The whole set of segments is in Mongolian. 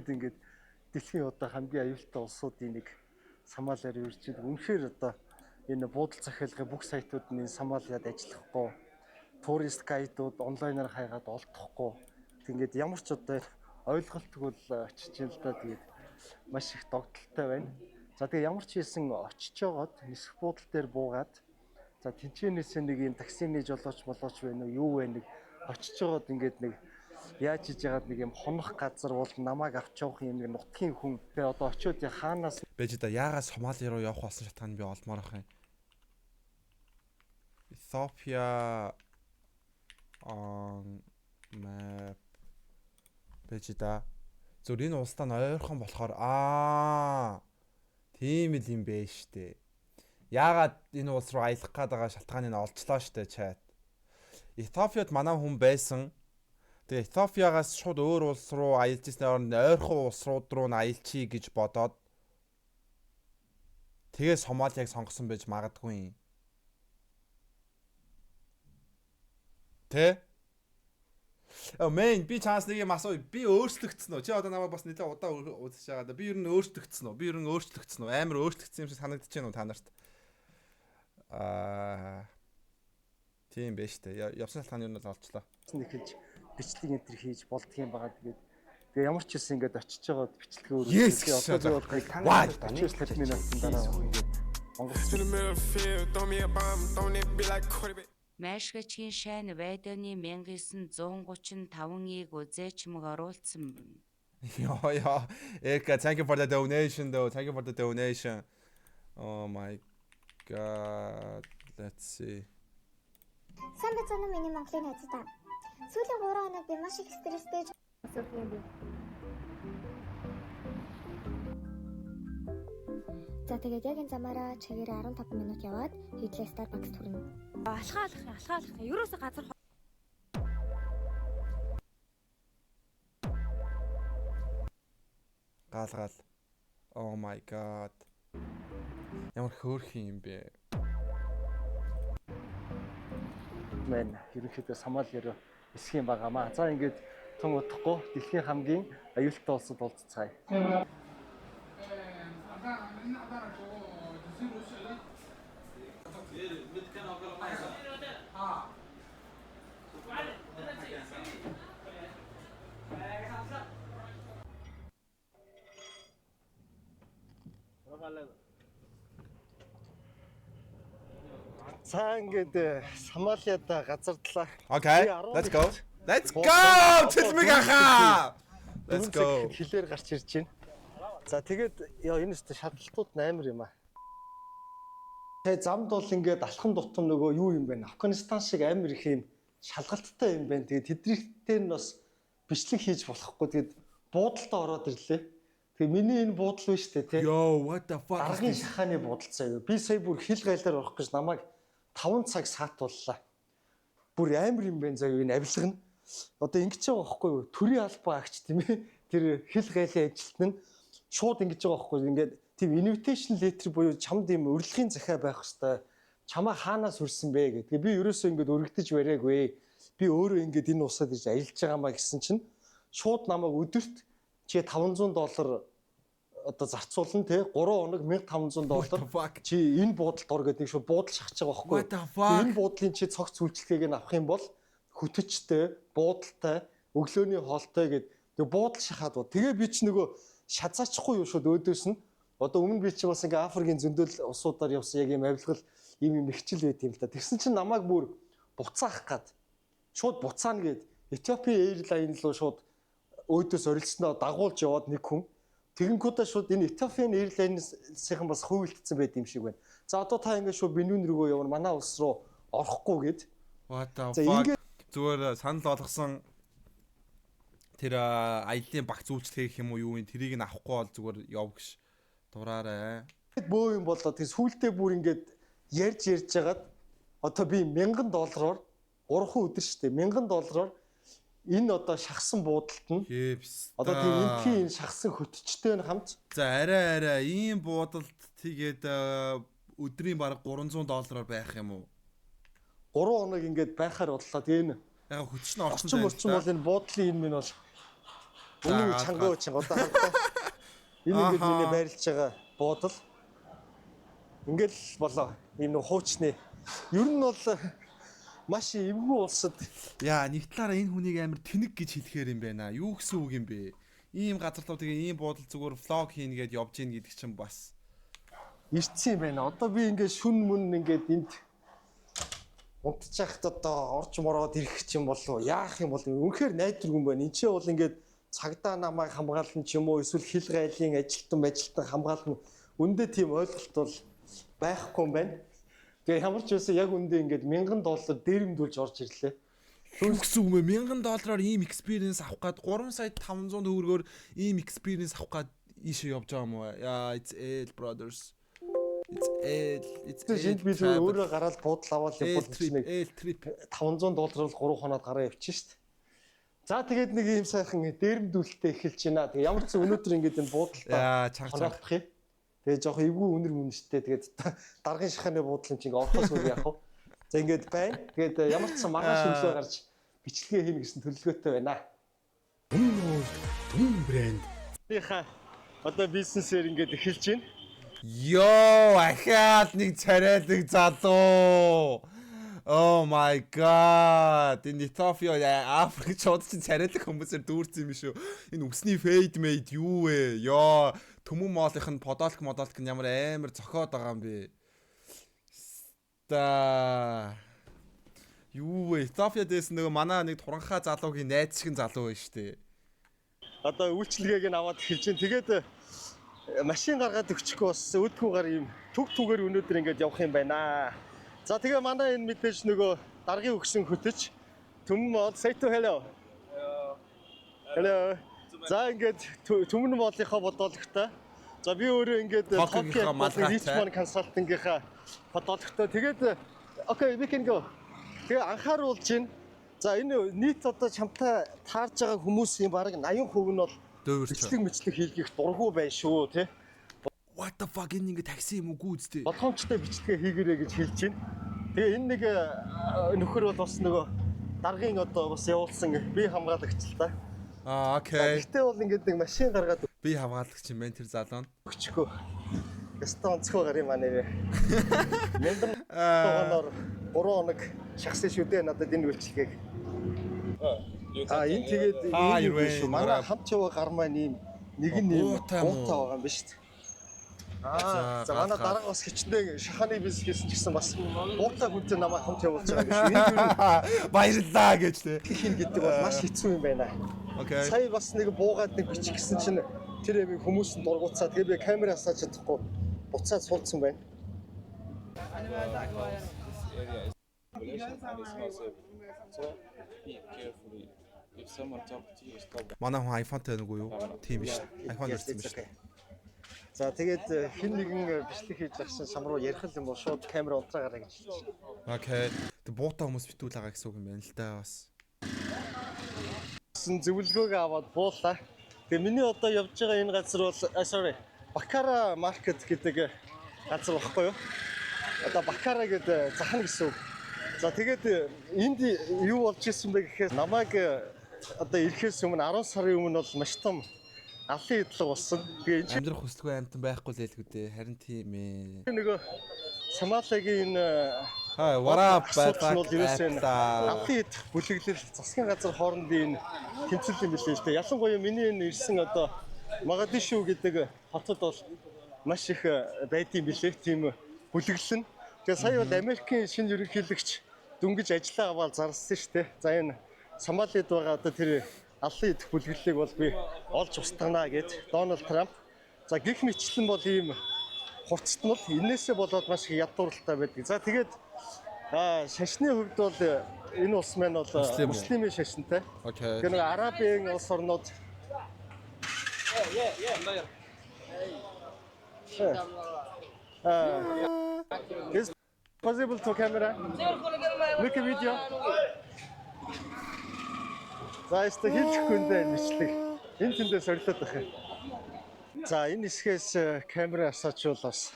Ингээд дэлхийн одоо хамгийн аюултай улсуудын нэг Сомалиар ирж байна. Үнэхээр одоо энэ буудал захиалгын бүх сайтууд нь энэ Сомалиад ажиллахгүй, tourist guide ууд онлайнаар хайгаад олдохгүй. Ингээд ямар ч одоо ойлголтгүй л очиж юм л да. Тэгээд маш их догдолтой байна. За, тэгээ ямар ч хийсэн очиж жогоод нисэх буудал дээр буугаад, за, тэнчэнээс нэг юм таксины жолооч молооч байна уу, юу вэ, нэг очиж жогоод ингээд нэг яаж хийж яагаад нэг юм хонох газар бол намайг авч явах юм нэг нутгийн хүн. Тэгээ одоо очиод хаанаас Бэж да, яагаад Сомали руу явах болсон шалтгаан би олмоор ах юм. Ethiopia on map. Бэж да. Зөв энэ улстай нь ойрхон болохоор тийм л юм бэ штэ. Яагаад энэ улс руу аялах гээд байгаа шалтгааныг нь олчлоо штэ, chat. Этиопиад манай хүн байсан. Тэгээ Этиопиагаас шууд өөр улс руу аялж ирсэн оронд ойрхон улс руу нь аялчий гэж бодоод тэгээ Сомалиаг сонгосон байж магадгүй юм. Тэ? Oh man, би чанс нэг юм асуу. Би өөрчлөгдсөн үү? Чи одоо намайг бас нэлээд удаан үзэж байгаа да. Би ер нь өөрчлөгдсөн үү? Би ер нь өөрчлөгдсөн үү? Амар өөрчлөгдсөн юм шиг санагдаж байна уу та нарт? Тийм байж тээ. Явсан шалтгаан ер нь бол олчлоо. Эхэлж бичлэг энэ төр хийж болдго юм байгаа. Тэгээд тэгээ ямар ч хэлсэн ингээд очиж жогоод бичлэгээ Yes. өргөжлөө. Одоо би бол Why? 40 50 минутын дараа ингээд онгоц To the middle of the field, throw me a bomb, throwing it be like Cardi B. Майшгачгийн шайн Вайдоны 1935-ыг үзээчмэг оруулсан. Йоо ёо. Эка, thank you for the donation though. Thank you for the donation. Oh my God. Let's see. Сайн байцгаана уу, миний Монголын найзуудаа. Сүүлийн 3 хоног би маш их стресстэй Асуух юм бэ? За, тэгээд яг энэ замаараа чигээр 15 минут яваад хэдлээ Starbucks хүрнэ. Алхаа алах, алхаа алах. Ерөөсө газар Гал гал. Oh my God. Ямар хөөрхөн юм бэ? Маань ерөнхийдөө Сомали руу эсэх юм байгаамаа. За, ингээд тун удахгүй дэлхийн хамгийн аюултай улсад уулзцгаая. За, ингээд Сомалиад газардлаа. Okay, Би 11 let's go. Let's go. Буудлаа. Тэлмэг ахаа. Let's 4 цаг go. хилээр гарч ирж байна. За, тэгээд ёо, энэ өстө шатлалтууд нь амар юм аа. Тэгээ замд бол ингээд алхам тутам нөгөө юу юм бэ? Афганистан шиг амар их юм шалгалттай юм байна. Тэгээд тэднийхтэй нь бас бичлэг хийж болохгүй. Тэгээд буудалтаа ороод ирлээ. Тэгээ миний энэ буудал биш үү те? Yo, what the fuck is Даргын this? шахааны буудал заяа. Би сая бүр хил гайлаар орох гэж намайг 5 цаг саатууллаа. Бүр амар юм байна заяа, энэ авилга нь. Одоо ингэж байгаа байхгүй юу? Төрийн албан агч, тийм ээ. Тэр хил гайлын ажилтан нь шууд ингэж байгаа байхгүй юу? Ингээд тийм invitation letter буюу чамд ийм урилгын захиа байх хэвээр. Чамаа хаанаас хүрсэн бэ гэдэг. Тэгээ би ерөөсөө ингэж өргөдөж бариагүй. Би өөрөө ингэж энэ усад ирж аялж байгаа маа гэсэн чинь шууд намайг өдөрт чи 500 доллар одоо зарцуулна те, 3 хоног 1500 What the доллар fuck? чи энэ буудалд ор гэдэг, нэг шууд буудал шахаж байгаа байхгүй What the fuck? Энэ буудлын чи цогц үйлчлэгийг нь авах юм бол хөтөчтэй, буудалтай, өглөөний хоолтой гэд тэг буудал шахаад бод. Тэгээ би ч нөгөө шазаачихгүй юу, шууд өөдөөс нь одоо өмнө би чи бас ингээ Африкийн зөндөл улсуудаар явсан, яг юм авилгал юм ихчил байт юм л та. Тэгсэн чинь намайг бүр буцаах гад шууд буцаана гэд Ethiopia Airlines руу шууд өөдөөс орилсноо дагуулж яваад нэг хүн. Тэгэнгүүтээ шууд энэ Ethiopian Airlines-ийн бас хувилдсан байт юм шиг байна. За, одоо та ингээд шууд Бенүн рүүгөө явна, манай улс руу орохгүй гэд. What the За, fuck? ингээд Зүгээр санал болгосон тэр аяллаа багц үйлчлэх юм уу, юу юм, тэрийг нь авахгүй бол зүгээр яв гэж дураарай. Бөө юм болоо. Тэг сүултээ бүр ингээд ярьж ярьж хагаад одоо би 1000 доллараар 3 өдөр штэ, 1000 доллараар энэ одоо шахсан буудалд нь Хепс. одоо тийм энтхийн энэ шахсан хөтчтэй нь хамт За, арай арай ийм буудалд тэгээд өдрийн бараг 300 доллараар байх юм уу? 3 хоног ингээд байхаар боллоо. Тэгээ энэ Яг хөтч нь орсон орчин орчин бол энэ буудлын энэ минь бол Үнэн За, чангуу чанга одоо хардаа. Энэ ингээд миний байрлаж байгаа буудал. Ингээл болоо. Ийм нэг хуучны. Ер нь бол маш эвгүй улсад Яа, нэг талаараа энэ хүнийг амар тэнэг гэж хэлэхээр юм байна. Юу гэсэн үг юм бэ? Ийм газар руу тэгээ ийм буудал зүгээр vlog хийнэ гэд явж гин гэдэг чинь бас ирсэн юм байна. Одоо би ингээд шүн мөн ингээд энд унтчихад одоо орж мороод ирэх юм болов яах юм бол үнэхээр найдваргүй юм байна. Энд чинь бол ингээд цагдаа намайг хамгаална ч юм уу, эсвэл хил гайлын ажилтан хамгаална. Үндэ тийм ойлголт бол байхгүй юм байна. Тэгээ ямар ч байсан яг үндэ ингээд 1000 доллар дээрэмдүүлж орж ирлээ. Юу гэсэн үг юм бэ? 1000 доллараар ийм experience авах гад 3 сая 500 төгрөгөөр ийм experience авах гад ийшээ явж байгаа юм уу? Яа, it's L, brothers. It's L, it's L. Энд би зүгээр өөрөө гараад буудал аваад L явбал trip, нэг L trip. 500 доллараар 3 хоноод гараа явчих шít. За, тэгээд нэг ийм сайхан дээрэмдүүлэлтээ эхэлж байна. Тэгээ ямар ч зүйл өнөөдөр ингээд энэ буудалтай Яа, чанга чанга. хоноогдох юм. Тэгээ жоох эвгүй үнэр мөн штэ. Тэгээд даргын шахааны буудлын чинь ингээ орохоос үгүй яах вэ? За, ингээд байна. Тэгээд ямар ч сан маргааш өглөө гарч бичлэгээ хийнэ гэсэн төлөвлөгөөтэй байна. Түн брэнд. Тийхаа одоо бизнесээр ингээд эхэлж байна. Йоо, ахиад нэг царайлаг залуу. Oh my God. Энэ Ethiopia, Африкчууд чинь царайлаг хүмүүсээр дүүрсэн юм шүү. Энэ үсний fade made юу вэ? Йоо, Түмэн моолынх нь подолк модолк нь ямар амар зохиод байгаа юм бэ? Ста. Юу вэ? Ethiopia дээс нөгөө манай нэг туранхаа залуугийн найз шиг залуу байна шүү дээ. Одоо үйлчилгээг нь аваад эхэлж байна. Тэгээд машин гаргаад өгчихгүй бас өөдгүү гар юм түг түгээр өнөөдөр ингээд явах юм байна. За, тэгээ манай энэ мэдээж нөгөө даргын өгсөн хөтөч Түмэн Mall, say to hello. Hello. За, ингээд Түмэн Mall-ынхоо бодоологтой. За, би өөрөө ингээд Токиогийнхоо малгайтай. Richmond Consulting-ийнхаа бодоологтой. Тэгээд okay, we can go. Тэгээ анхааруулж байна. За, энэ нийт одоо чамтай таарж байгаа хүмүүсийн бараг 80% нь бол Дөөвөрч. бичлэг мэтлэг хийлгэх дургу байна шүү, тий. What the fuck, энэ ингээ такси юм уу гүйцтэй? Болгоомжтой бичлэгээ хийгэрэй гэж хэлж байна. Тэгээ энэ нэг нөхөр бол бас нөгөө даргын одоо бас явуулсан бие хамгаалагч л та. Аа, okay. Гэхдээ бол ингээд нэг машин гаргаад Би хамгаалагч юм байна тэр залуу нь. өгчихөө. Ястаа онцгой гар юм аа нэрээ. Мянган оноор 3 хоног шахсан шүү дээ надад энэ үйлчилгээг. А энэ тэгээд Аа, энэ юу юу вэ? шүү. Манай хамт яваа гар маань ийм нэг нь ийм Буутай мó? буутай байгаа юм биш үү? Аа, За, за, манай гал, гал. дарга бас хичнээн шахааны бизнес хийсэн ч гэсэн бас буутай хүнтэй намайг хамт явуулж байгаа юм биш үү? Энэ юу Баярлалаа гэж те. хийнэ гэдэг бол маш хэцүү юм байна. Okay. Сая бас нэг буугаад нэг бичих гэсэн чинь тэр ямиг хүмүүс нь дургуцаа. Тэгээ би камер асааж чадахгүй буцаад суудсан байна. Population and it's not safe. So be carefully. If someone talk to you, stop. Манай хүн iPhone-тай нүгүү юу? Тийм биш. iPhone Yes, ирсэн it's биш. okay. За, тэгээд хэн нэгэн бичлэг хийж агсан сам руу ярих юм бол шууд камер унтраа гараа гэж хэлж байна. Okay. Тэг буутай хүмүүс битүүл байгаа гэсэн үг юм байна л да бас. Сэн зөвлөгөөгөө аваад буулаа. Тэгээ миний одоо явж байгаа энэ газар бол sorry, Бакара market гэдэг газар багхгүй юу? Одоо Бакара гэдэг захна гэсэн үг. За, тэгээд энд юу болж исэн бэ гэхээр намайг одоо ирэхээс өмнө 10 сарын өмнө бол маш том алын эдлэг болсон. Тэгээ энэ Амьдрах хүсэлгүй амтан байхгүй л хэлгүү дээ. Харин тийм ээ. чинь нөгөө Сомалийн энэ Хай, what up? асуудал нь бол ерөөсөө энэ Алын алын идэх бүлэглэл засгийн газар хоорондын энэ тэмцэл юм билээ л дээ. Ялангуяа миний энэ ирсэн одоо Магадишу гэдэг хотод бол маш их байдсан билээ тийм бүлэглэл нь. Тэгээ сая бол Америкийн шинэ ерөнхийлөгч дөнгөж ажиллаа аваад зарласан шүү дээ. За, энэ Сомалид байгаа одоо тэр алын идэх бүлэглэлийг бол би олж устгана гэд Дональд Трамп. За, гих мэтчлэн бол ийм хурцтмал энээсээ болоод маш их ядууралтай байдаг. За, тэгээд шашны хувьд бол энэ улс маань бол Муслим уу? муслимын шашинтай. Okay. Тэгээ нэг Арабын улс орнууд. Is possible to camera? Make a video. За, яста хэлчихгүй энэ бичлэг. Энэ тэндээ сорилоод байх юм. За, энэ хэсгээс камера асаачвал бас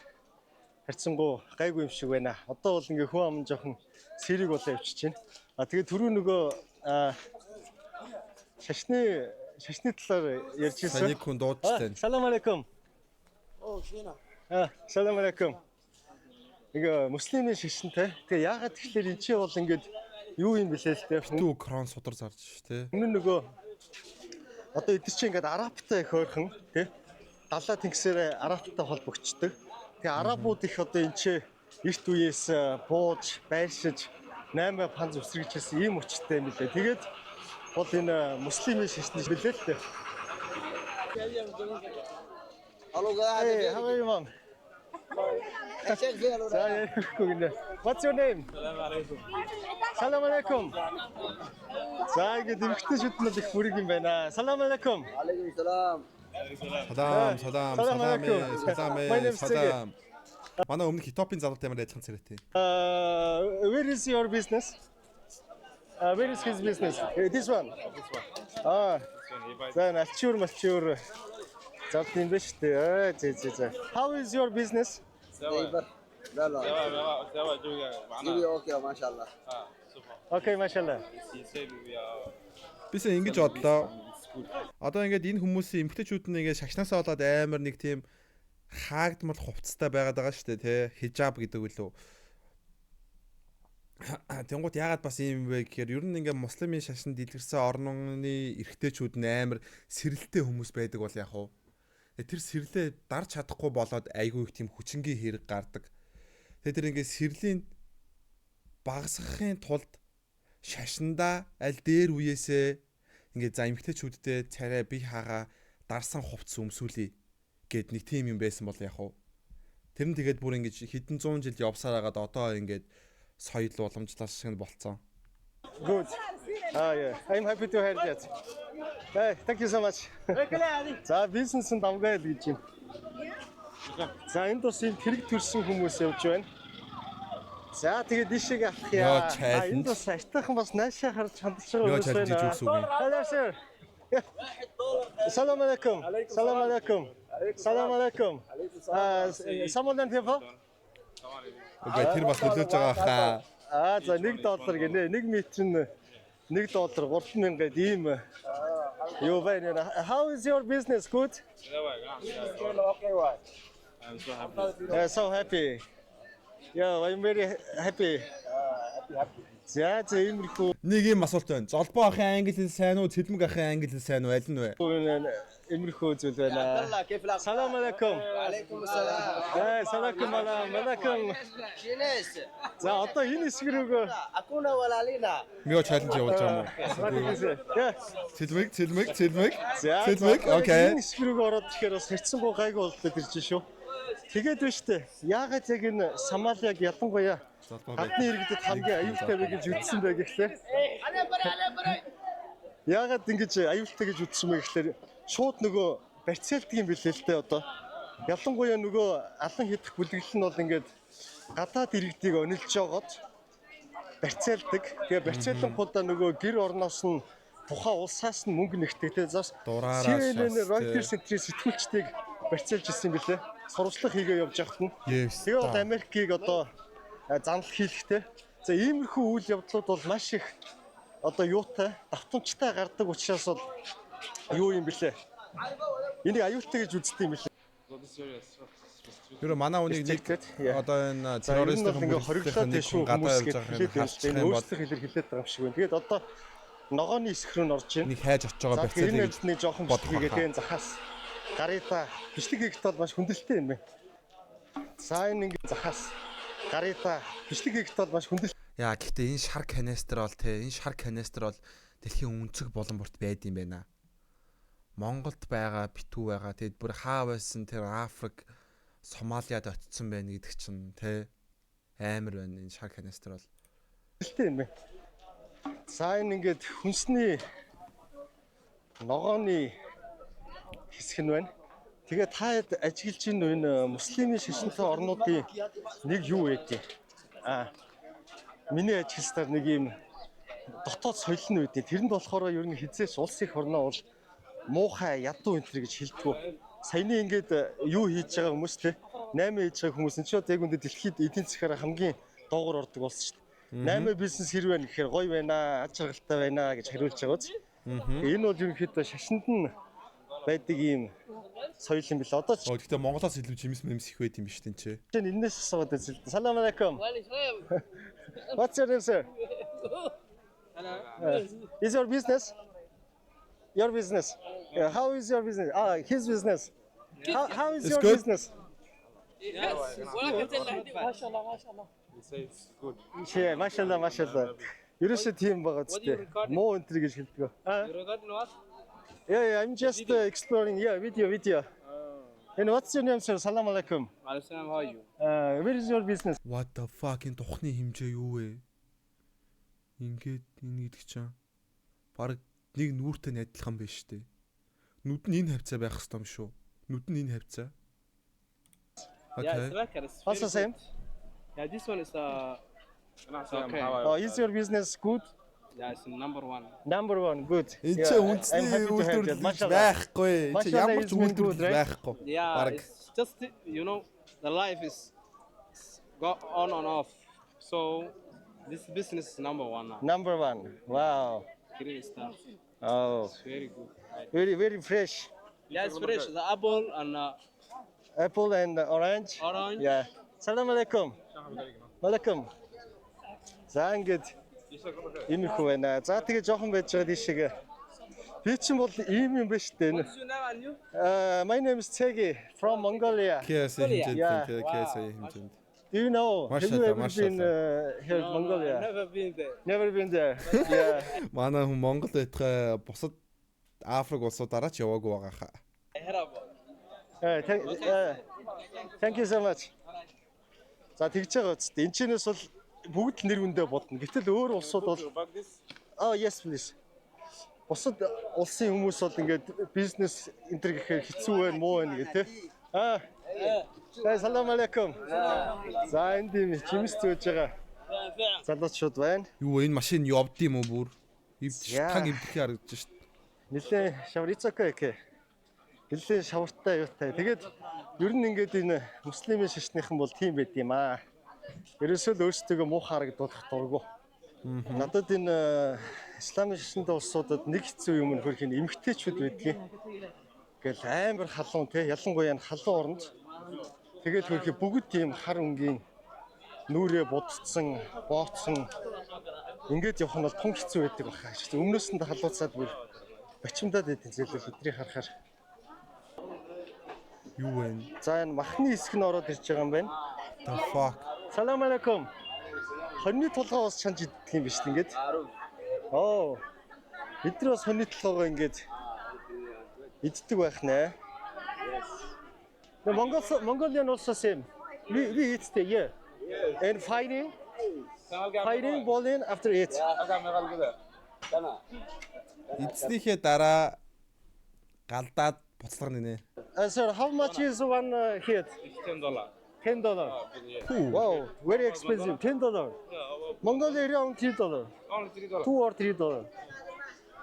харьцангуй гайгүй юм шиг байна. Одоо бол ингээ хүн ам жоохон сэрэг болоо явчихж байна. А тэгээ түрүү нөгөө шашны Шашны талаар ярьж Сая ирсэн. нэг хүн дуудчихлаа. Салам алейкум. Салам алейкум. Нэг муслимын шашинтай. Тэгээ яагаад тэгэхээр эн чинь бол ингээд юу юм бэлээ л те. Битүү крон судар зарж ш тэ. Өмнө нь нөгөө одоо эдгээр чинь ингээд арабтай их ойрхон тий. Далаа тэнгисээр арабтай холбогдчихдог. Тэгээ арабууд их одоо энэ чинь эрт үеэс бууж, байршиж 8 панз үсрэгч байсан ийм учиртай юм билээ. Тэгээд бол энэ муслимын шашны билээ л дээ. Hey, how are you, mom? За ярихгүй гинэ. What's your name? Салам алейкум. За ингээд эмэгтэйчүүд нь бол их бүрэг юм байна. Салам алейкум. Салам, салам, Салам салам, алейкум. салам, My name is салам. Манай өмнөх Этиопийн залуутай ямар адилхан царайтай. Where is your business? Where is his business? This one. Аа. За альчуур малчуур зард юм байна шүү дээ. Аа, зэ зэ зэ. How is your business? لا لا okay ما شاء الله. Okay, mashallah. Бисээ ингэж бодлоо. Одоо ингээд энэ хүмүүсийн эмэгтэйчүүд нь ингээд шашнаасаа болоод амар нэг тийм хаагдмал хувцастай байгаад байгаа шүү дээ, тэ. Хижаб гэдэг үлээ. Тэнгууд яагаад бас ийм вэ гэхээр ер нь ингээд муслимын шашинд дэлгэрсэн орны эрэгтэйчүүд нь амар сэрэлтэй хүмүүс байдаг бол яг уу. Тэр сэрлээ дарж чадахгүй болоод айгүй их тийм хүчингийн хэрэг гардаг. Тэгээ тэр ингээд сэрлийн багасгахын тулд шашиндаа аль дээр үеэсээ ингээд за эмэгтэйчүүддээ царай бие хагаа дарсан хувцас өмсүүлье гэд нэг тийм юм байсан бол яг уу. Тэр нь тэгээд бүр ингэж хэдэн зуун жил явсаар хагаад одоо ингээд соёл уламжлал шиг нь болцсон. Good. Ah, yeah. I'm happy to hear that. Hey, thank you so much. За, бизнес нь давгаа л гэж юм. За, энд бас ийм хэрэг төрсэн хүмүүс явж байна. За, тэгээд дишийг авах Йоо, яа. А, challenge. энд бас аятайхан бас наашаа харж хандж байгаа Йоо, хүмүүс challenge байна. гэж үгс үг юм. Hello, sir. Салам алейкум. Салам алейкум. Салам алейкум. Аа, someone here? Үгүй, тэр бас нөлөөж байгаа хаа. Аа, за, 1 доллар гинэ. 1 метр нь 1 доллар 3000 гээд ийм юу байна. How is your business? Good? I'm so happy. Yeah, so happy. Yeah, I'm very happy. За за, иймэрхүү Нэг юм асуулт байна. Золбоо ахын англи хэл сайн уу? Цэлмэг ахын англи хэл сайн уу? Аль нь вэ? иймэрхүү зүйл байна. كيف الاخبار؟ Салам алейкум. وعليكم السلام. За, салам алейкум. شينيس За, одоо энэ хэсэг рүүгөө اكونا ولا علينا؟ Мио challenge явуулж байгаа юм уу? Yeah. Цэлмэг, цэлмэг, цэлмэг. За, Цэлмэг, за, okay. Энэ хэсэг рүүгөө ороод ирэхээр бас хэрцэнгуй гайгүй болдог ирж шүү. Тэгээд байна штэ. Яагаад яг энэ Сомалиаг ялангуяа Золбоо гадны иргэдэд хамгийн аюултай вэ гэж үзсэн бэ гэхлээр яагаад ингэж аюултай гэж үзсэн бэ гэхлээр шууд нөгөө барьцаалдаг юм билээ л дээ одоо. Ялангуяа нөгөө алан хийдэх бүлэглэл нь бол ингээд гадаад иргэдийг онилж жогоод барьцаалдаг. Тэгээ барьцаалангуудаа нөгөө гэр орноос нь тухайн улсаас нь мөнгө нэгтгэдэг. Тэгээ зас Дураараа CNN, шас, Reuters энтрийн сэтгүүлчдийг барьцаалж ирсэн юм билээ. Сурвалжлах хийгээ явж байхад нь. Yes. Тэгээ бол Америкийг одоо занал хийлэхтэй. За, иймэрхүү үйл явдлууд бол маш их одоо юутай давтамжтай гардаг учраас бол юу юм бэлээ. Энийг аюултай гэж үздэг юм бэлээ. So this area is so restricted. Юу манай үнийг нэг Restricted, yeah. одоо энэ За, ер нь террорист бол ингээ хориглоод нэг шүү хүн гадаа хүмүүс явж гэж байгаа юм хэлээд байна. харчих Энэ юм бол өөрсдөх илэрхийлээд байгаа юм шиг байна. Тэгээд одоо ногооны хэсэг рүү н орж байна. нэг хайж очиж байгаа За, тэгэхээр энэ барьцаалыг альд нэг жоохон бодох бичлэг хийгээд байхаа. энэ захаас гаръя та. Бичлэг хийхэд бол маш хүндрэлтэй юм байна. За, энэ ингээ захаас гаръя та. Бичлэг хийхэд бол маш хүндрэлтэй Яа, гэхдээ энэ шар канистр бол те, энэ шар канистр бол дэлхийн өнцөг болон бүрт байд юм байна. Монголд байгаа, битүү байгаа. Тэгэд бүр хаа байсан тэр Африк, Сомалиад очсон байна гэдэг чинь те, амар байна энэ шар канистр бол. юм байна. За, энэ ингээд хүнсний ногооны хэсэг нь байна. Тэгээ та хэд ажиглаж ийн энэ муслимын шашинтай орнуудын нэг юу вэ? Аа, миний ажигласнаар нэг ийм дотоод соёл нь үүдээ. Тэрэнд болохоор ер нь хизээч улс их орноо бол муухай ядуу энэ төр гэж хэлдэггүй. Саяны ингээд юу хийж байгаа хүмүүс те, 8 хийж байгаа хүмүүс энэ ч одоо яг үндэ дэлхийд эдийн засгаараа хамгийн доогуур ордог улс шүү дээ. 8 бизнес хэр байна гэхээр гоё байна, аж аргалтай байна гэж хариулж байгаа биз. Энэ бол ерөнхийдөө шашинд нь байдаг ийм соёл юм бэл. Одоо Оо, гэхдээ Монголоос илүү жимс мэмс их байт юм биш тэн чи. чинь энэс асууад үзэл. Салам алейкум. What's your name, sir? Is your business? Your business. Yeah, how is your business? Ah, his business. How is It's your good. business? They say it's good. Yeah, машалла, машалла. Ерөөсөө тийм байгаа зү. Муу энэ төр гэж хэлдэг. Аа. Yeah, yeah, I'm just exploring. Yeah, video, video. And what's your name, sir? Salam alaikum. Alaikum, how are you? Where is your business? What the fuck, энэ тухны хэмжээ юу вэ? Ингээд энэ гэдэг чинь баг нэг нүүртэй нь адилхан байж штэ. Нүд нь энэ хавцаа байх хэвээр юм шүү. Нүд нь энэ хавцаа. Okay. like it's Also same. Yeah, this one is okay. Oh, is your business good? Yeah, it's number one. Number one, good. Энд чи I'm үндэсний happy to have that. үйлдвэрлэл Mashallah. байхгүй. Энд чи Mashallah ямар is ч been good, үйлдвэрлэл right? байхгүй. Yeah, Бараг. it's just the life is go on and off. So this business is number one now. Number one. Wow. Great stuff. Oh, It's very good. very, very fresh. Yeah, it's fresh. The apple and Apple and orange. orange. Yeah. Салам алейкум. Алейкум. За, ингээд ийм их байна. За, тэгээ жоохон байж байгаа тийшээ. Би чинь бол ийм юм байна шүү дээ. What's your name and you? My name is Tegi from Mongolia. KSA хэмжээнд Yeah. тийм KSA хэмжээнд. Do you know? Have you Mashallah, ever been here in No, Mongolia? I've never been there. Never been there. Yeah. Манай хүн Монгол байтгай бусад Африк улсуудаараа ч яваагүй байгаа хаа. I heard about. Thank you so much. За, тэгж байгаа үст. Энд чинээс бол бүгд л нэр хүндээ бодно. Гэтэл өөр улсууд бол Oh, yes, please. Бусад улсын хүмүүс бол ингээд бизнес энэ төр гэхээр хэцүү байна, муу байна гэх тээ. Аа. За, салам алейкум. За, энд ийм жимс зөөж байгаа залуучууд байна. Юу вэ, энэ машин явд юм уу бүр? Эвдэж Яа. таг эвдэхий харагдаж шít. Нилээ шавар ицокой гэх. Нилээ шавартай юутай. Тэгээд ер нь ингээд энэ муслимын шашныхан бол тийм байд юм аа. Ерөөсөө л өөрсдөө муу харагдуулах дургу. Надад энэ исламын шашинтай улсуудад нэг хэцүү юм нь хөрхийн эмгтээчүүд байдгийн. Гэл амар халуун те, ялангуяа энэ халуун оронд тэгэл хөрхи бүгд тийм хар өнгийн нүрээ будцсан, бооцсон ингээд явах нь бол тун хэцүү байдаг баха. Өмнөөс нь халууцаад бүр бачимдаад байдیں۔ Зээлэл өдрийг харахаар. Юу вэ? За, энэ махны хэсэг нь ороод ирж байгаа юм байна. The fuck. Салам алейкум. Хоньны толгой бас чанж иддэг юм биш үү ингээд? Оо. Бид нар бас хоньны толгоогоо ингээд иддэг байх нэ. The Mongols, Mongolian also same. We eat the, yeah. And fighting, bowling after eat. Эцнийхээ дараа галдаад буцлах нэ. Sir, how much is one head? $10. $10. Wow, very expensive. $10. Mongolia around $3. Only $3. 2 or $3.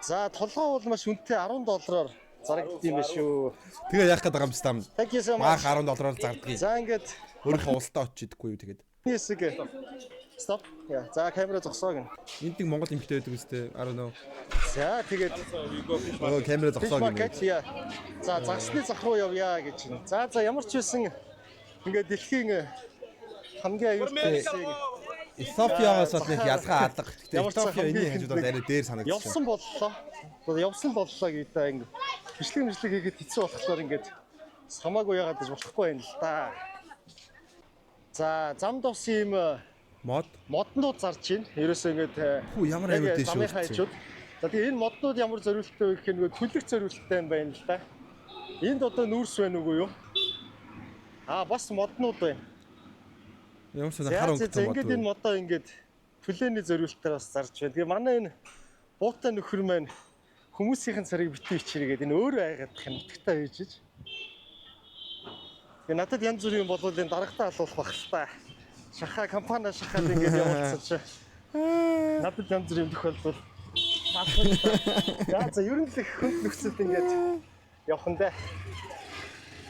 За, толгой бол маш үнэтэй, 10 доллараар зарагддаг юм биш үү. Тэгээ яах гээд байгаа юм бэ там? Thank you so Маах much. 10 доллараар зардгийг. За, ингээд Өөрийнхөө улсдаа очиж идэхгүй юу тэгээд. хэсэг. Stop. Яа, за, камера зогсоо гэнэ. Энд нэг Монгол эмэгтэй байдаг үстэй. I don't know. За, тэгээд Өө, камера fish зогсоо гэнэ. market, яа. За, загсны зах руу явъя гэж байна. За, ямар ч байсан ингээд дэлхийн хамгийн аюултай хэсэг Этиопиагаас бол нэг ялгаа алга. Гэхдээ Ямар ч Этиопиа хамгийн энэний хажууд бол ихэнд арай дээр санагдчих. явсан боллоо. Одоо явсан боллоо гэдэг ингээд бичлэг мэтлэг хийхэд хэцүү болохоор ингээд самаагүй яагаад гэж болохгүй юм л да. За, замд бас ийм Мод. моднууд зарж байна. Ерөөсөө ингээд Хүү, ямар яг аюул дэш замынхаа өртсөн. хажууд. За, тэгээ энэ моднууд ямар зориулттай вэ гэхээр нөгөө түлэг зориулттай юм байна л да. Энд одоо нүүрс байна уугүй юу? Аа, бас моднууд байна. Ямар ч За, хар за, өнгөтэй за, мод. ингээд энэ модоо ингээд түлээний зориултаар бас зарж байна. Тэгээ манай энэ буутай нөхөр маань хүмүүсийн царыг битгий ичээргээд энэ өөрөө айгаадах юм нутагтаа хийж иж. Тэгээ надад янз бүрийн юм болвол энэ дарагтаа алуулах байх л та. Шахаа компани шахаад ингээд явуулсан чи. Надад янз бүрийн юм тохиолдвол За, за, ер нь л их хүнд нөхцөлд ингээд явах нь дээ.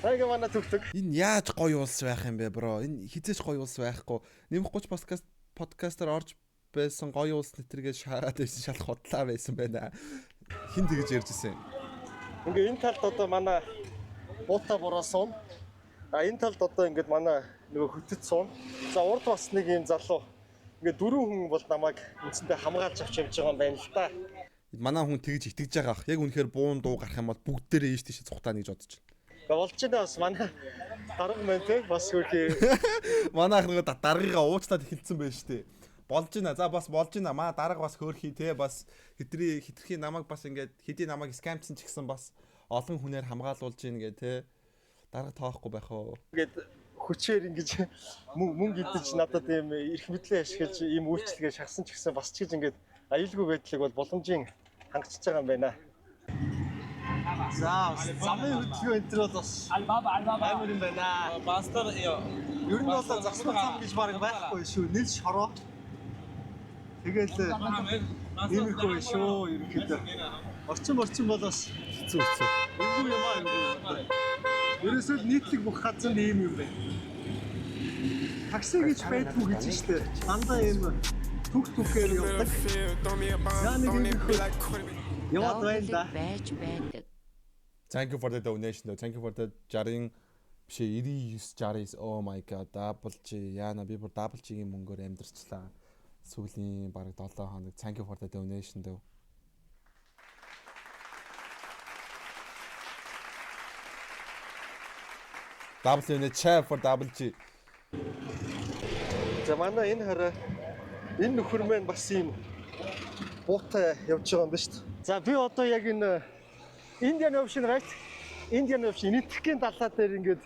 За, ингээ манай төгтөг. Энэ яаж гоё улс байх юм бэ, bro? Энэ хизээч гоё улс байхгүй. Нэмэх 30 подкастаар орж байсан гоё улс нэтэргээ шаарад байсан шалах худлаа байсан байна. Хин тэгж ярьж исэн. Ингээ энэ талд одоо манай буута бураа суун. А энэ талд одоо ингээд манай нөгөө хөтөд суун. За урд бас нэг юм залуу. Ингээ дөрвөн хүн бол намайг үндсэндээ хамгаалж авч явж байгаа юм байна л да. Манай хүн тэгж итгэж байгаа ах. Яг үнэхээр буун дуу гарах юм бол бүгдээрээ ийш тийш цухтаана гэж бодож байна. Ингээ болж байна бас манай дарга маань те бас хөрхи Манай ах нөгөө даргыгаа уучлаад эхэлсэн байж тээ. Болж байна. За бас болж байна. Маа дарга бас хөөрхий те бас хитрий хитрхи намайг бас ингээд хэдий намайг scam-сан ч гэсэн бас олон хүнээр хамгаалуулж гин гэ те. Дарга тоохгүй байх уу? ингээд хүчээр ингэж мөнгө идэж надад ийм эрх мэдлээ ашиглаж ийм үйлчлэгээ шахсан ч гэсэн бас ч гэж ингээд аюулгүй байдлыг бол боломжийн хангачж байгаа юм байна. За замын хөдөлгөөн энэ төр бол бас амар юм байна. Pastor, yo. Ер нь бол засмаг зам гэж баг байхгүй шүү. Нил шороо. Тэгэл иймэрхүү байх шүү ерөнхийдөө. Орчин бол бас Хэцүү хэцүү. эвгүй юм аа эвгүй. Ерөөсөө л нийтлэг бүх газар нь ийм юм байна. Такси гэж байдгүй гэж штэ. Дандаа ийм түг түгээр явдаг. Feel, throw me a bomb, За нэг throwing it иймэрхүү be like Cardi B. яваад байна да. Доолог байж байдаг. Thank you for the donation though. Thank you for the 60 биш ээ 99 69 oh my god double G яана би бүр double G-ийн мөнгөөр амьдарчлаа. Сүүлийн бараг 7 хоног thank you for the donation though. W in the chat for double G. За манай энэ хараа энэ нөхөр маань бас ийм буутай явж байгаа юм ба шүү дээ. За би одоо яг энэ Indian Ocean right? Indian Ocean Энэтхэгийн далай дээр ингээд